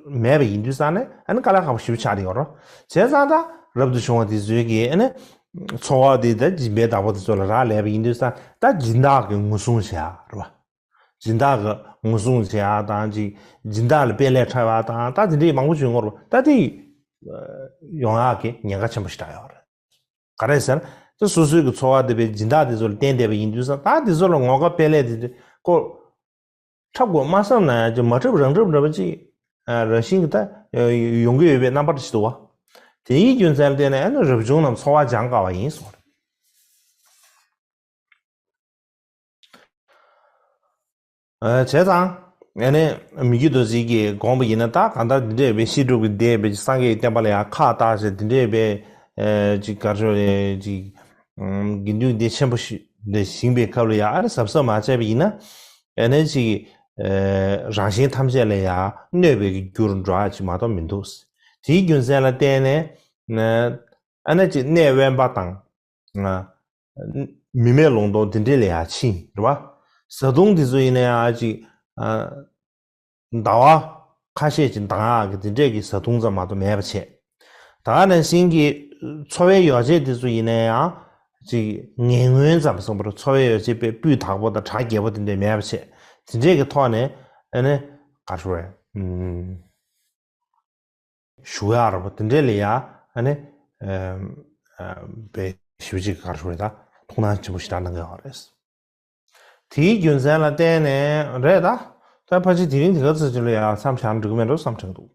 མེད་པ་ཡིན་དུས་ཙང་ནས། ཨ་ནི་དཀའ་ལས་ཁག་པོ་ཞེ་པོ་ཆགས་བསྡད་ཡོད་རེད། བྱས་ཙང་ད་རབ་ཏུ་བྱུང་བ་དེ་ཚོའི་གི་ཨ་ནི་འཚོ་བ་དེ་ད་སྦྱིན་པའི་བདག་པོ་དེ་ཚོ་ལ་རག་ལས་པ་ཡིན་དུས་ཙང་། ད་སྦྱིན་བདག་གི་ངོ་སྲུང་བྱེད་ཡག་རེད་བ། སྦྱིན་བདག་གི་ངོ་སྲུང་བྱེད་ཡག་དང་། ཅིག་སྦྱིན་བདག་ལ་དཔེ་ལས་འཁྲབ་ཡག་དང་། ད་དེ་འདྲའི་མང་པོ་བྱུང་ཡོད་རེད་བ། ད་དེ་ཡོང་ཡག་གི་ཉེན་ཁ་ཆེན་པོ་ཞིག་རག་ཡོད་རེད། ག་རེ་ཟེར་ན། ད་སོ་སོའི་གི་འཚོ་བ་དེ་དཔེ་སྦྱིན་བདག་དེ་ཚོ་ལ་བརྟེན་བསྡད་པ་ཡིན་དུས་ཙང་། ད་དེ་ཚོ་ལ་ངོ་དགའ་དཔེ་ལས་དེ་ཚོ་ཁོ་འཁྲབ་དགོས་མ་བསམ་ན་ཡང་ཅིག་མ་འཁྲབ་རང་འཁྲབ་འདྲ་པོ་ཅིག་རང་བཞིན་གྱིས་ད་ཡོང་གི་ཡོད་པའི་རྣམ་པ་ཞིག་འདུག་བ། དེའི་རྒྱུ་མཚན་ལ་བརྟེན་ནས་ཨ་ནི་རབ་བྱུང་རྣམས་འཚོ་བ་སྦྱང་དཀའ་བ་ཡིན་གསུངས་རེད། བྱས་ཙང་ཨ་ནི་མི་བསྐྱོད་རྡོ་རྗེ་གིས་དགོངས་པ་ཡིན་ན། ད་གང་ལྟར་འདི་འདྲས་པའི་བཤད་སྒྲུབ་ཀྱི་སྡེ་པའི་སངས་རྒྱས་ཀྱི་བསྟན་པ་ལ་ཡང་ཁག་བཏགས་བྱས། འདི་འདྲས་པའི་ཅིག་ག་རེ་ཞུ་རེད། ཅིག་དགེ་འདུན་སྡེ་ཆེན་པོ་ཞིག་ལ་བཞེངས་པའི་སྐབས་ལ་ཡང་ཨ་ནི་གཟབ་གཟབ་མ་བྱས་པ་ཡིན་ན། ཨ་ནི་ཅིག་རང་གཞན་ཐམས་ཅད་ལ་ཡང་གནོད་པའི་རྒྱུར་འགྲོ་ཡག་ཅིག་མ་གཏོགས་མི་འདུག་དེའི་རྒྱུ་མཚན་ལ་བརྟེན་ནས་ཨ་ནི་ཅིག་གནས་དབེན་པ་དང་། མི་མེད་ལུང་སྟོང་དེ་འདྲས་ལ་ཡང་ཕྱིན་རེད་བ། བཟའ་བཏུང་དེ་ཚོ་ཡིན་ན་ཡང་ཅིག་ཟླ་བ་ཁ་ཤས་ཅིག་འདང་ཡག་གི་དེ་འདྲས་ཀྱི་བཟའ་བཏུང་ཙམ་མ་གཏོགས་མེད་པ་བྱས། ད་ག་ནང་བཞིན་གྱི་འཚོ་བའི་ཡོ་བྱད་དེ་ཚོ་ཡིན་ན་ཡང་ཅིག་ངན་ངོན་ཙམ་གསུངས་པ་རེད། འཚོ་བའི་ཡོ་བྱད་དཔེ་སྤུས་དག་པོ་དང་གྲ་རྒྱས་པོ་དེ་འདྲས་མེད་པ་བྱས། དེ་འདྲས་ཀྱི་ཐོག་ནས་ཨ་ནི་ག་རེ་ཞུ་དགོས་རེད། ཞུ་ཡག་རེད་པ། དེ་འདྲས་ལ་ཡ་ཨ་ནི་དཔེ་ཞེ་པོ་ཅིག་ག་རེ་ཞུ་དགོས་རེད། ད་ཐུགས་སྣང་ཆེན་པོ་ཞེ་དྲག་གནང་གི་ཡོད་རེད། དེའི་རྒྱུ་མཚན་ལ་བརྟེན་ནས་རེད་ད། ད་ཕལ་ཆེར་དེ་རིང་དེ་ག་ཚོད་ཅིག་ལ་ཡ་མཚམས་བཞག་ན་འགྲིག་གི་མེད་འགྲོ་བསམ་དྲན་གྱི་འདུག